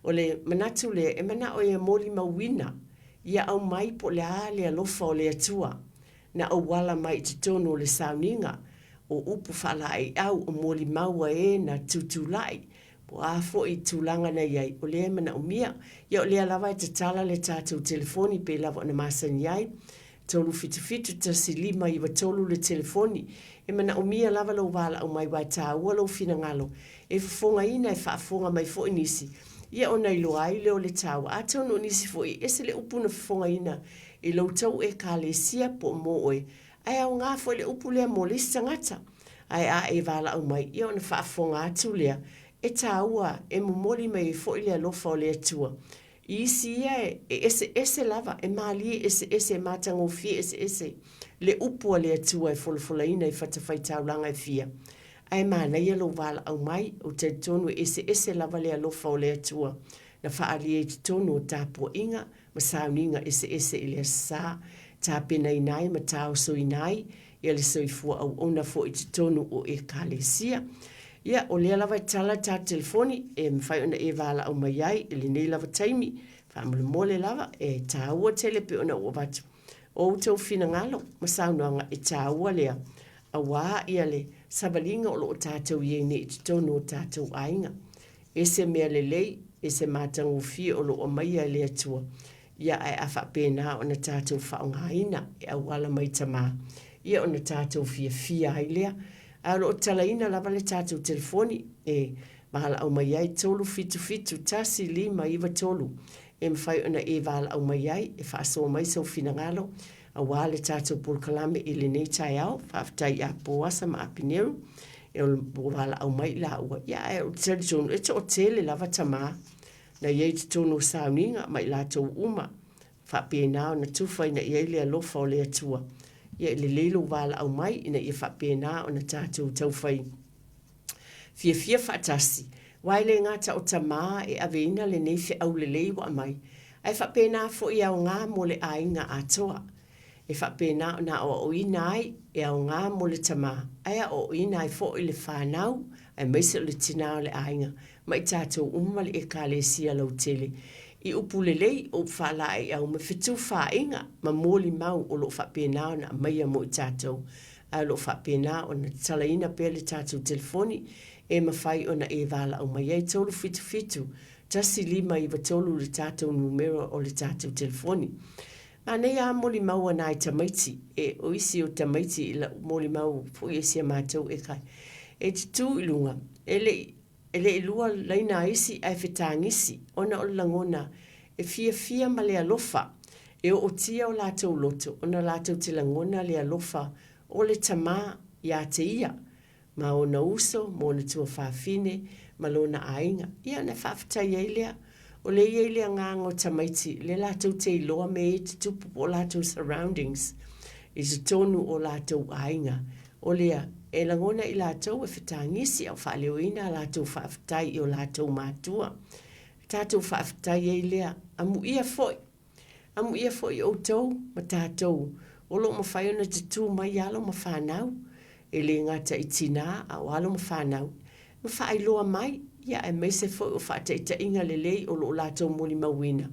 O le manatu lea e manao ia molimauina, ia aumai po o le a le alofa o le Atua na auala mai i totonu o le sauniga o upu faalaeiau o molimau a e na tutulai Po o a foi tulaga na i ai, o lea e manaomia. Ia o lea lava e tatala le tatou telefoni pei lava ona masani ai, 377 1593 le telefoni. E manaomia lava lou valaau mai aua e taua lou finagalo e fofogaina, e faafofoga mai foi nisi, ia ona iloa ai lea o le taua. Atonu o nisi foi e ese le upu na fofogaina i lo outou Ekalesia po o mo oe, ae aoga foi le upu lea mo le isi tagata. Ae a e valaau mai, ia ona faafofoga atu lea, e taua, e momoli mai ai foi le alofa o le Atua. I isi ia e eseese lava, e malie eseese, e matagofie eseese le upu a le Atua e folafolaina i fatafaitaulaga e fia. Ae manaia lou valaau mai, ou talitonu e eseese lava le alofa o le Atua na faaalia i totonu o tapuaiga ma sauniga eseese i le Aso Sa, tapenaina ai ma taosoina ai ia le soifua auauna foi i totonu o Ekalesia. Ia, o lea lava e tala le tatou telefoni e mafai ona e valaau mai ai i lenei lava taimi, faamolemole lava, e taua tele pei ona ou avatu o outou finagalo ma saunoaga e taua lea aua ia le savaliga o lo o tatou i ai nei i totonu o tatou aiga. Ese mea lelei, ese matagofie o lo o aumaia e le Atua, ia ae a faapena ona tatou faaaogaina e auala mai Tama, ia ona tatou fiafia ai lea. Ae o lo o talaina lava le tatou telefoni e valaau mai ai 377 1593 e mafai ona e valaau mai ai e faasoa mai sou finagalo aua le tatou polokalame i lenei taeao. Faafetai ia Poasa ma Apineru e ua valaau mai i laua, ia ae ou te talitonu e toatele lava tama na i ai i totonu o sauniga ma i latou uma faapena ona tufa ina i ai le alofa o le Atua. Ia e lelei lou valaau mai ina ia faapena ona tatou taufai fiafia faatasi, aua e le gata o tama e aveina lenei feau lelei ua aumai, ae faapena foi e aoga mo le aiga atoa. E faapena ona aoaoina ai, e aoga mo le tama, ae aoaoina ai foi le fanau, aemaise o le tina o le aiga, ma i tatou uma ma le Ekalesia lautele. I upu lelei, o upu faalaeiau ma fetufaaiga ma molimau o lo o faapena ona aumaia mo i tatou, ae o lo o faapena ona tatalaina pea le tatou telefoni e mafai ona e valaau mai ai 377 1593 le tatou numera o le tatou telefoni. Manaia a molimau a nai tamaiti, e, o isi o tamaiti i lau molimau foi e si a matou e kai, e tutū i luga, e le i, e le i lua laina a isi ae fetagisi ona o le lagona e fiafia ma le alofa e ootia o latou loto ona latou te lagona le alofa o le Tama iā te ia ma ona uso ma ona tuafafine ma lona aiga. Ia ona faafetai ai lea. O lea e i ai le agaga o tamaiti lea latou te iloa mea ia e tutupu po o latou surroundings i totonu o latou aiga. O lea, e lagona i latou e fetagisi a o faaleoina a latou faafetai i o latou matua. Tatou faafetai ai lea. Amuia foi. Amuia foi outou ma tatou o lo o mafai ona tutū mai alo ma fanau, e le gata i tinā a o alo ma fanau, ma faailoa mai, ia aemaise foi o faataitaiga lelei o lo o latou molimauina,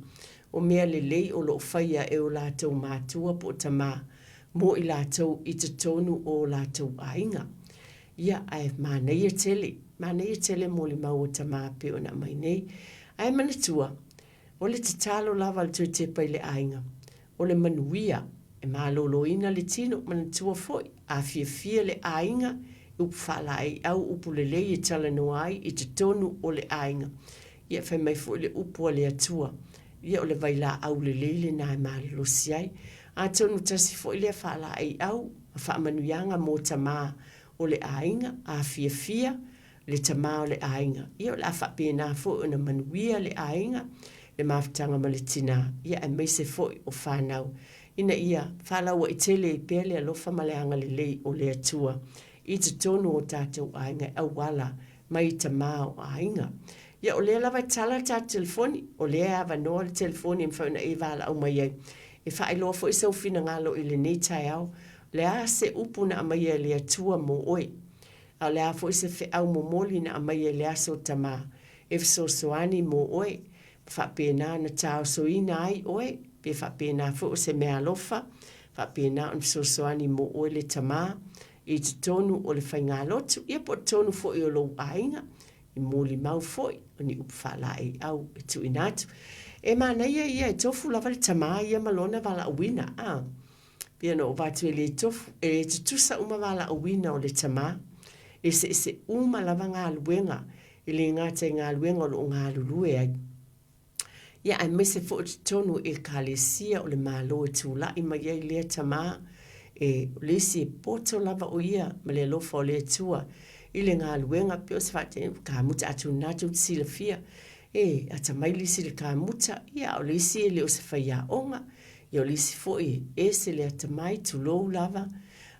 o mea lelei o lo o faia e o latou matua po o tamā mo i latou i totonu o o latou aiga. Ia, ae manaia tele, manaia tele molimau o tamā e pei ona aumai nei. Ae manatua, O le tatalo lava a le Toetepa i le aiga, o le manuia, e maloloina le tino, manatua foi, a fiafia le aiga i upu faalaeiau, upu lelei e talanoa ai i totonu o le aiga. Ia, fai mai foi le upu a le Atua, ia o le vailaau lelei lena e malolosi ai. Atonu tasi foi lea faalaeiau ma faamanuiaga mo tama o le aiga, a fiafia, le tama o le aiga, ia o le a faapena foi ona manuia le aiga, le mafutaga ma le tina, ia aemaise foi o fanau, ina ia faalauaitele ai pea le alofa ma le agalelei o le Atua i totonu o tatou aiga e auala mai i tama o aiga. Ia o lea lava e tala le tatou telefoni, o lea e avanoa le telefoni e mafai ona e valaau mai ai e faailoa foi sou finagalo i lenei taeao, o le a se upu na aumaia e le Atua mo oe? A o le a foi se feau momoli na aumaia i le aso o Tamā e fesoasoani mo oe, ma faapena ona taosoina ai oe, pe faapena foi o se meaalofa, faapena ona fesoasoani mo oe le Tamā i totonu o le faigalotu, ia po o totonu foi o lou aiga, i molimau foi o ni upu faalaeiau e tuuina atu. E manaia ia e tofu lava le Tamā ia ma lona valaauina, a. Pei ona ou avatu e le tofu, e tutusa uma valaauina o le tamā. Eseese uma lava galuega, e le gata i galuega o lo o galulue ai. Ia aemaise foi o totonu o Ekalesia o le Malo e tulai mai ai lea tamā, e, o le isi e poto lava o ia ma le alofa o le Atua i le galuega, pei o se faataitaiga, kamuta atonu na tou te silafia, e atamai le isi i le kamuta, ia a o le isi e le o se faiaoga, Ia o le isi foi e ese le atamai, tulou lava,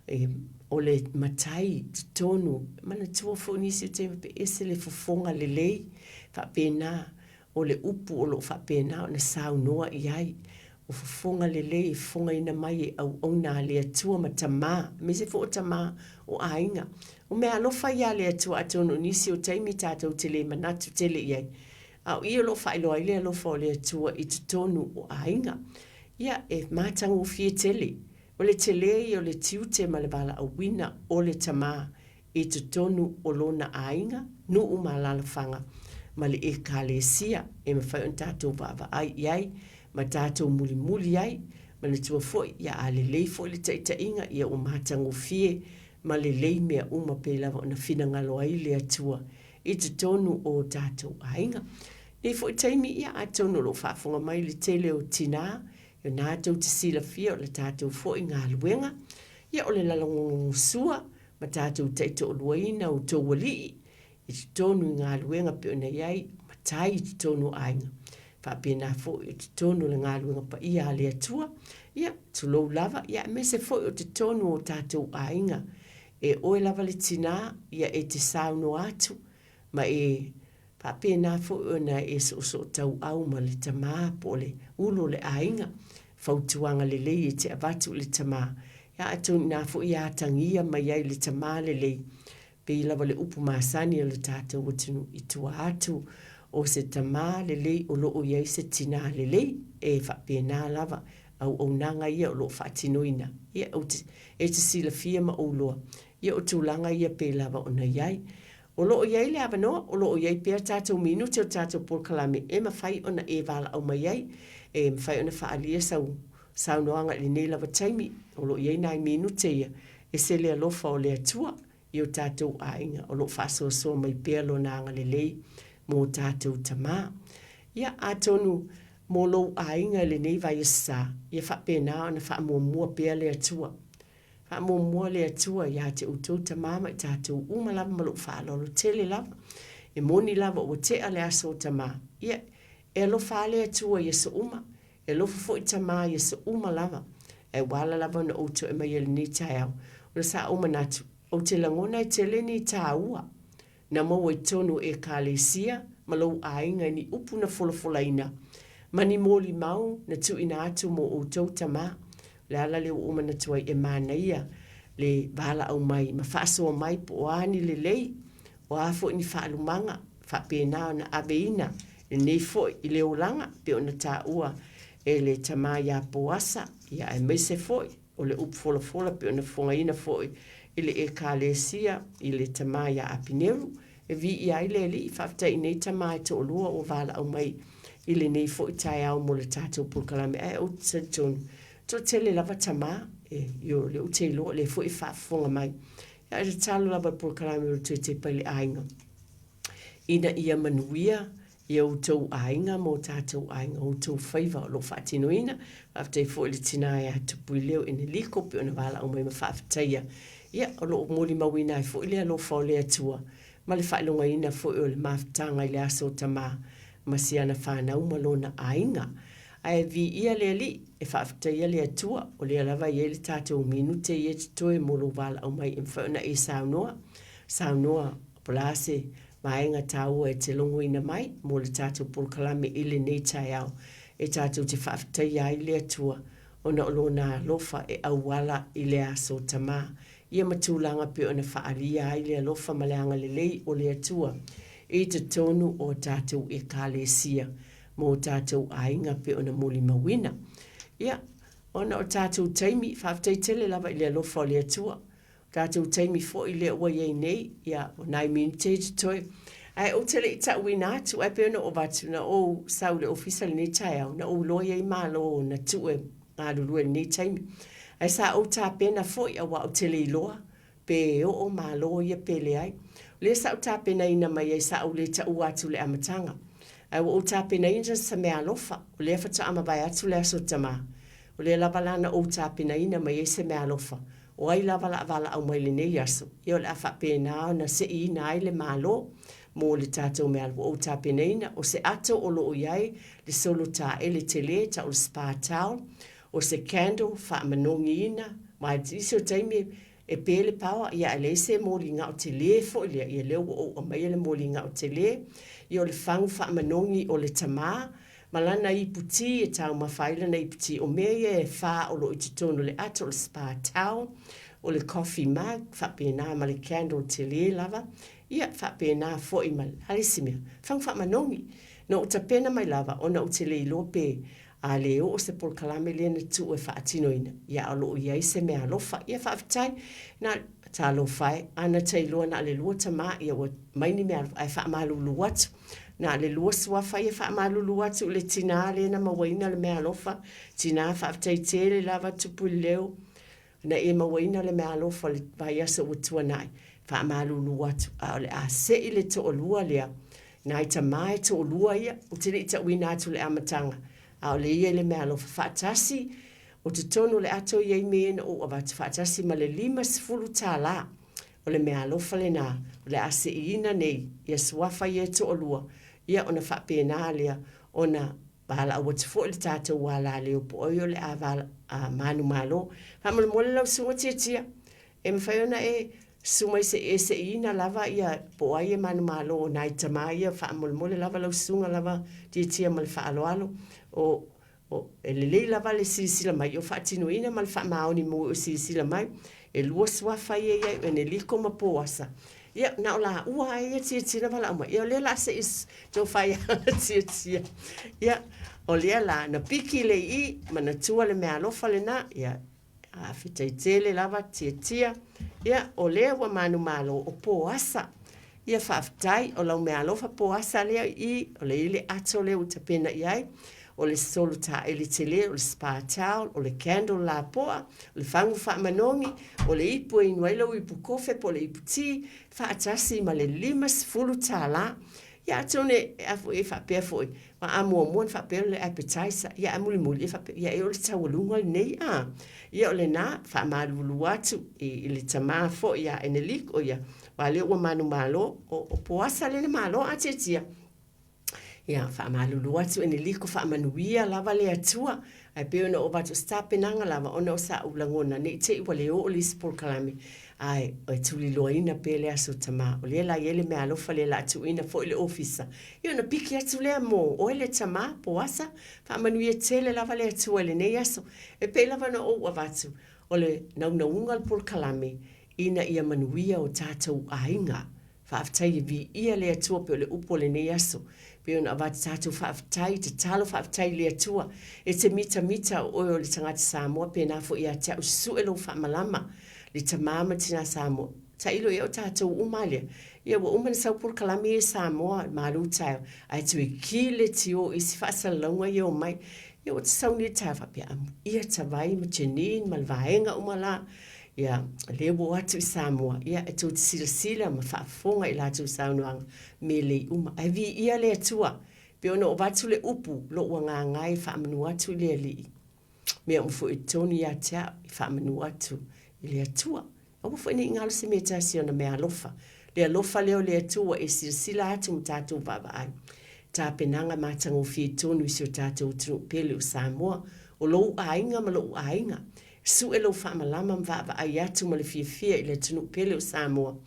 e, o le matai i totonu, manatua foi nisi o taimi pe ese le fofoga lelei, faapena, o le upu o lo o faapena ona saunoa i ai, o fofoga lelei e fofogaina mai e auauna a le Atua ma tama, aemaise foi o tama o aiga. O meaalofa ia a le Atua atonu o nisi o taimi tatou te le manatu tele i ai, A o i o lo o faailoa ai le alofa o le Atua i totonu o aiga, ia, e matagofie tele. O le tele ia o le tiute ma le valaauina o le tamā i totonu o lona aiga, nuu ma alalafaga, ma le Ekalesia e mafai ona tatou vaavaai i ai ma tatou mulimuli ai. Manatua foi, ia, a lelei foi le taitaiga, ia ua matagofie ma lelei mea uma pei lava ona finagalo ai le Atua i totonu o o tatou aiga. Nei foi taimi, ia atonu o lo o faafofoga mai le tele o tinā, ia na tou te silafia o le tatou foi galuega, ia o le lalogologosua ma tatou taitoaluaina outou alii i totonu i galuega pei ona i ai matai i totonu o aiga. Faapena foi o totonu o le galuega paia a le Atua, ia, tulou lava, ia aemaise foi o totonu o tatou aiga E oe lava le tinā, ia e te saunoa atu, ma e faapena foi ona e soosootauau ma le tamā po o le ulu o le aiga. Fautuaga lelei e te avatu i le tamā, ia atonu inā foi e atagia mai ai le tamā lelei, pei lava o le upu masani a le tatou atunuu i tua atu. O se tamā lelei o lo o i ai se tinā lelei, e faapena lava auaunaga ia o lo o faatinoina. Ia, ou te, e te silafia ma ou iloa, ia o tulaga ia pei lava ona i ai. O lo o i ai le avanoa, o lo o i ai pea tatou minute o le tatou polokalame e mafai ona e valaau mai ai, e mafai ona faaalia sau saunoaga i lenei lava taimi. O lo o i ai nai minute ia, ese le alofa o le Atua i o tatou aiga o lo o faasoasoa mai pea Lona agalelei mo tatou tama. Ia, atonu mo lou aiga i lenei vaiaso sa, ia faapena ona faamuamua pea le Atua. Faamuamua le Atua ia te outou tama ma i tatou uma lava ma lou faaaloalo tele lava. E moni lava ua tea le aso o tama. Ia, e alofa lava le Atua i aso uma. E alofa foi tama i aso uma lava. Ae ua ala lava ona ou toe maia i lenei taeao, ona sa ou manatu, ou te lagona e tele ni taua na maua i totonu o Ekalesia ma lou aiga i ni upu na folafolaina ma ni molimau na tuuina atu mo outou tama. O le ala lea ua ou manatu ai e manaia le valaau mai ma faasoa mai po o a ni lelei, o a foi ni faalumaga faapena ona aveina lenei foi i le olaga pei ona taua e le tama ia Poasa, ia aemaise foi o le upu folafola pei ona fofogaina foi i le Ekalesia i le tama ia Apineru, e viia ai le Alii. Faafetai i nei tama e toalua ua valaau mai i lenei foi taeao mo le tatou polokalame. Ae ou te talitonu, toatele lava tama, e, io, lea ou te iloa o lea foi e faafofoga mai. Ia, ae tatalo lava i le polokalame o le Toe Tepa i le Aiga, ina ia manuia i outou aiga ma o tatou aiga, o outou faiva o lo o faatinoina. Faafetai foi i le tina ia Tupuileo Eneliko pei ona valaau mai ma faafetaia. Ia, o lo o molimauina ai foi le alofa o le Atua ma le faailogaina foi o le mafutaga i le aso o Tama ma si ana fanau ma lona aiga. Ae viia le Alii, e faafetaia le Atua, o lea lava e i ai le tatou minute ia e totoe mo lou valaau mai e mafai ona e saunoa, saunoa po o le a se vaega taua e te logoina mai mo le tatou polokalame i lenei taeao e tatou te faafetaia ai le Atua ona o Lona alofa e auala i le aso Tama ia ma tulaga pei ona faaalia ai le alofa ma le agalelei o le Atua i totonu o tatou Ekalesia ma o tatou aiga pei ona molimauina. Ia, ona o tatou taimi, faafetai tele lava i le alofa o le Atua tatou taimi foi lea ua i ai nei, ia, o nai minute e totoe. Ae ou te le i ta'uina atu, ae pei ona ou avatu, na ou sau i le ofisa i lenei taeao, na ou iloa i ai malo na tuu e galulue i lenei taimi. Ae sa ou tapena foi auā ou te le iloa pe oo malo ia pe leai. O lea sa ou tapenaina mai ai, sa ou le ta'ua atu i le amataga. Ae ua ou tapenaina sa meaalofa, o lea faatoa mavae atu le Aso Tama. O lea lava la na ou tapenaina mai ai se meaalofa, O ai lava la valaau mai lenei aso, ia o le a faapena ona seiina ai le Malo mo le tatou mea ua ou tapenaina, o se ato o lo o i ai le solo taele tele tau o le spa towel, o se candle faamanogiina, ma i nisi o taimi e pe le power, ia ae leai se moligao tele foi lea, ia lea ua ou aumaia le moligao tele, ia o le fagu faamanogi o le tama, ma lana iputi e taumafa ai lana iputi. O mea ia e fa o lo o i totonu o le ato, o le spa towel, o le coffee mug, faapena ma le candle tele lava, ia, faapena foi ma le isi mea, fagu faamanogi. Na ou tapena mai lava ona ou te le iloa pe a le oo se polokalame lea na tuu e faatinoina, ia a o lo o i ai se meaalofa. Ia faafetai. Na, talofa e, a na ta iloa na o le lua tama, ia ua mai ni meaalofa, ae faamalulu atu. Na o le lua suafa ia faamalulu atu i le tinā lea na mauaina le meaalofa, tinā faafetai tele lava tupu i le leo na e mauaina le meaalofa i le vaiaso ua tuanai, faamalulu atu, a o le a sei le toalua lea, nai tama e toalua ia, ou te le i tauina atu i le amataga, a o lea e i ai le meaalofa faatasi, o totonu o le ato e i ai mea ia na ou avatu faatasi ma le $50. O le meaalofa lena o le a seiina nei ia suafa ia e toalua, ia ona faapena lea ona valaau atu foi le tatou alaleo po o ai o le a vala, a manumalo. Faamolemole lau susuga Tiatia, e mafai ona e susu mai se i e seiina lava ia po o ai e manumalo o nai tama ia faamolemole lava lau susuga lava Tiatia ma le faaaloalo. O O, e lelei lava le silasila mai, o faatinoina ma le faamaoni mo e silasila mai. E lua suafa ia i ai, o Eneliko ma Poasa. Ia, na o laua lava ia tiatia na valaau mai, ia o lea o le a se i tofaia tiatia. Ia, o lea la, na piki le i, manatua le meaalofa lena, ia, faafetai tele lava tiatia. Ia, o lea ua manumalo o Poasa. Ia, faafetai, o lau meaalofa Poasa lea i i, o lea i le ato lea ua tapena i ai, o le solo taele tele, o le spa towel, o le candle lapoa, o le fagu faamanogi, o le ipu e inu ai lou ipu kofe po o le ipu ti, faatasi ma le $50. Ia atonu e a foi e faapea foi, aua a muamua ona faapea o le appetizer, ia ae mulimuli e faapea, ia e o le taualuga lenei a. Ia o lena, faamalulu atu i le tama foi ia Eneliko, ia, aua o lea ua manumalo, o Poasa lea na malo a Tiatia. Ia, faamalulu atu Eneliko, faamanuia lava le Atua. Ae pei ona ou avatu o se tapenaga lava ona o sa'u lagona ne i te i ua le oo le isi polokalame, ae e tuliloaina pea le Aso Tama. O lea la e i ai le meaalofa lea o le a tuuina foi i le ofisa, ia ona piki atu lea mo oe le tama, Poasa. Faamanuia tele lava le Atua i lenei aso. E pei lava ona ou avatu, o le naunauga o le polokalame ina ia manuia o tatou aiga. Faafetai e viia le Atua pei o le upu o lenei aso. Pei ona avatu tatou faafetai, tatalo faafetai i le Atua. E te mitamita o oe o le tagata Samoa pena foi ia te au sue lou faamalama le tama ma tina Samoa. Tailo ia o tatou uma a lea. Ia ua uma ona sau polokalame ia i Samoa, malu taeao, ae toe ki le tio i isi faasalalauga ia omai. Ia ua te sau nei taeao faapea, amuia Tavai ma Janine ma le vaega uma la. Ia, lea ua o atu i Samoa, ia, e tou te silasila ma faafofoga i latou saunoaga, me lei uma. Ae viia le Atua, pei ona ou avatu le upu, lou agaga e faamanu atu i le Alii. Mea uma foi e tonu ia te au, e faamanu atu i le Atua. Aua foi ne i galo se mea tasi ona meaalofa. Le alofa lea o le Atua e silasila atu ma tatou vaavaai. Tapenaga matagofie tonu i si o tatou atunuu pele o Samoa, o lou aiga ma lou aiga. Sue lou faamalama ma vaavaai atu ma le fiafia i le atunuu pele o Samoa,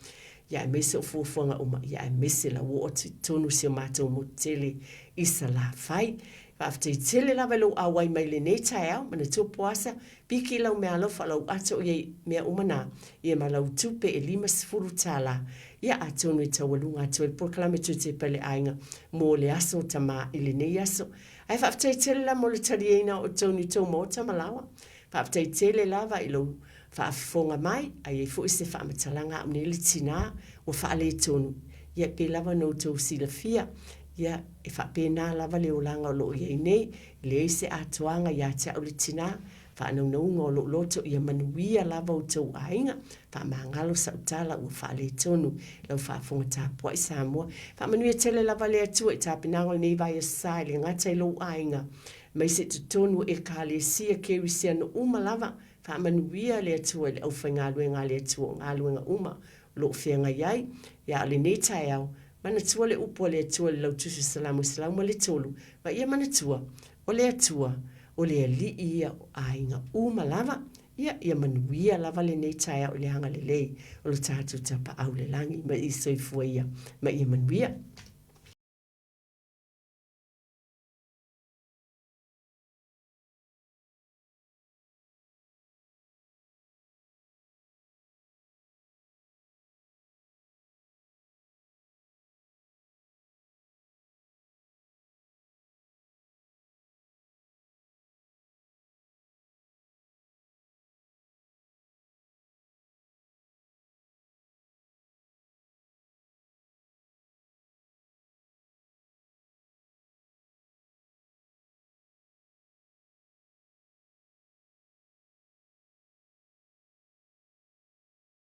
ia aemaise o fuafuaga uma, ia aemaise la ua oo atu i totonu o si o matou motu tele i Salafai. Faafetai tele lava i lou auai mai i lenei taeao, manatua Poasa, piki i lau meaalofa o lau ato o i ai mea uma na, ia ma lau tupe e $50, ia atonu e taualuga atu ai le polokalame Tutepa i le Aiga mo le Aso Tama i lenei aso. Ae faafetai tele la mo le taliaina o outou ni tou maota ma laoa. Faafetai tele lava i lou faafofoga mai, a i ai foi se faamatalaga au nei le tina ua faaletonu, ia pei lava ona outou silafia, ia e faapena lava le olaga o lo o i ai nei, e leai se atoaga ia te au le tina, faanaunauga o lou loto ia manuia lava outou aiga, faamagalo sau tala ua faaletonu i lau faafofoga tapuai Samoa. Faamanuia tele lava le Atua i tapenaga o lenei vaiaso sa e le gata i lou aiga, aemaise i totonu o Ekalesia Kerisiano uma lava, faamanuia le Atua i le aufaigaluega a le Atua o galuega uma o lo o feagai ai. Ia a o lenei taeao, manatua le upu a le Atua i le Lautusi o Salamo 103, ma ia manatua, o le Atua, o le Alii ia o aiga uma lava, ia, ia manuia lava lenei taeao i le agalelei o lo tatou Tapaau i le Lagi, ma ia soifua ia, ma ia manuia.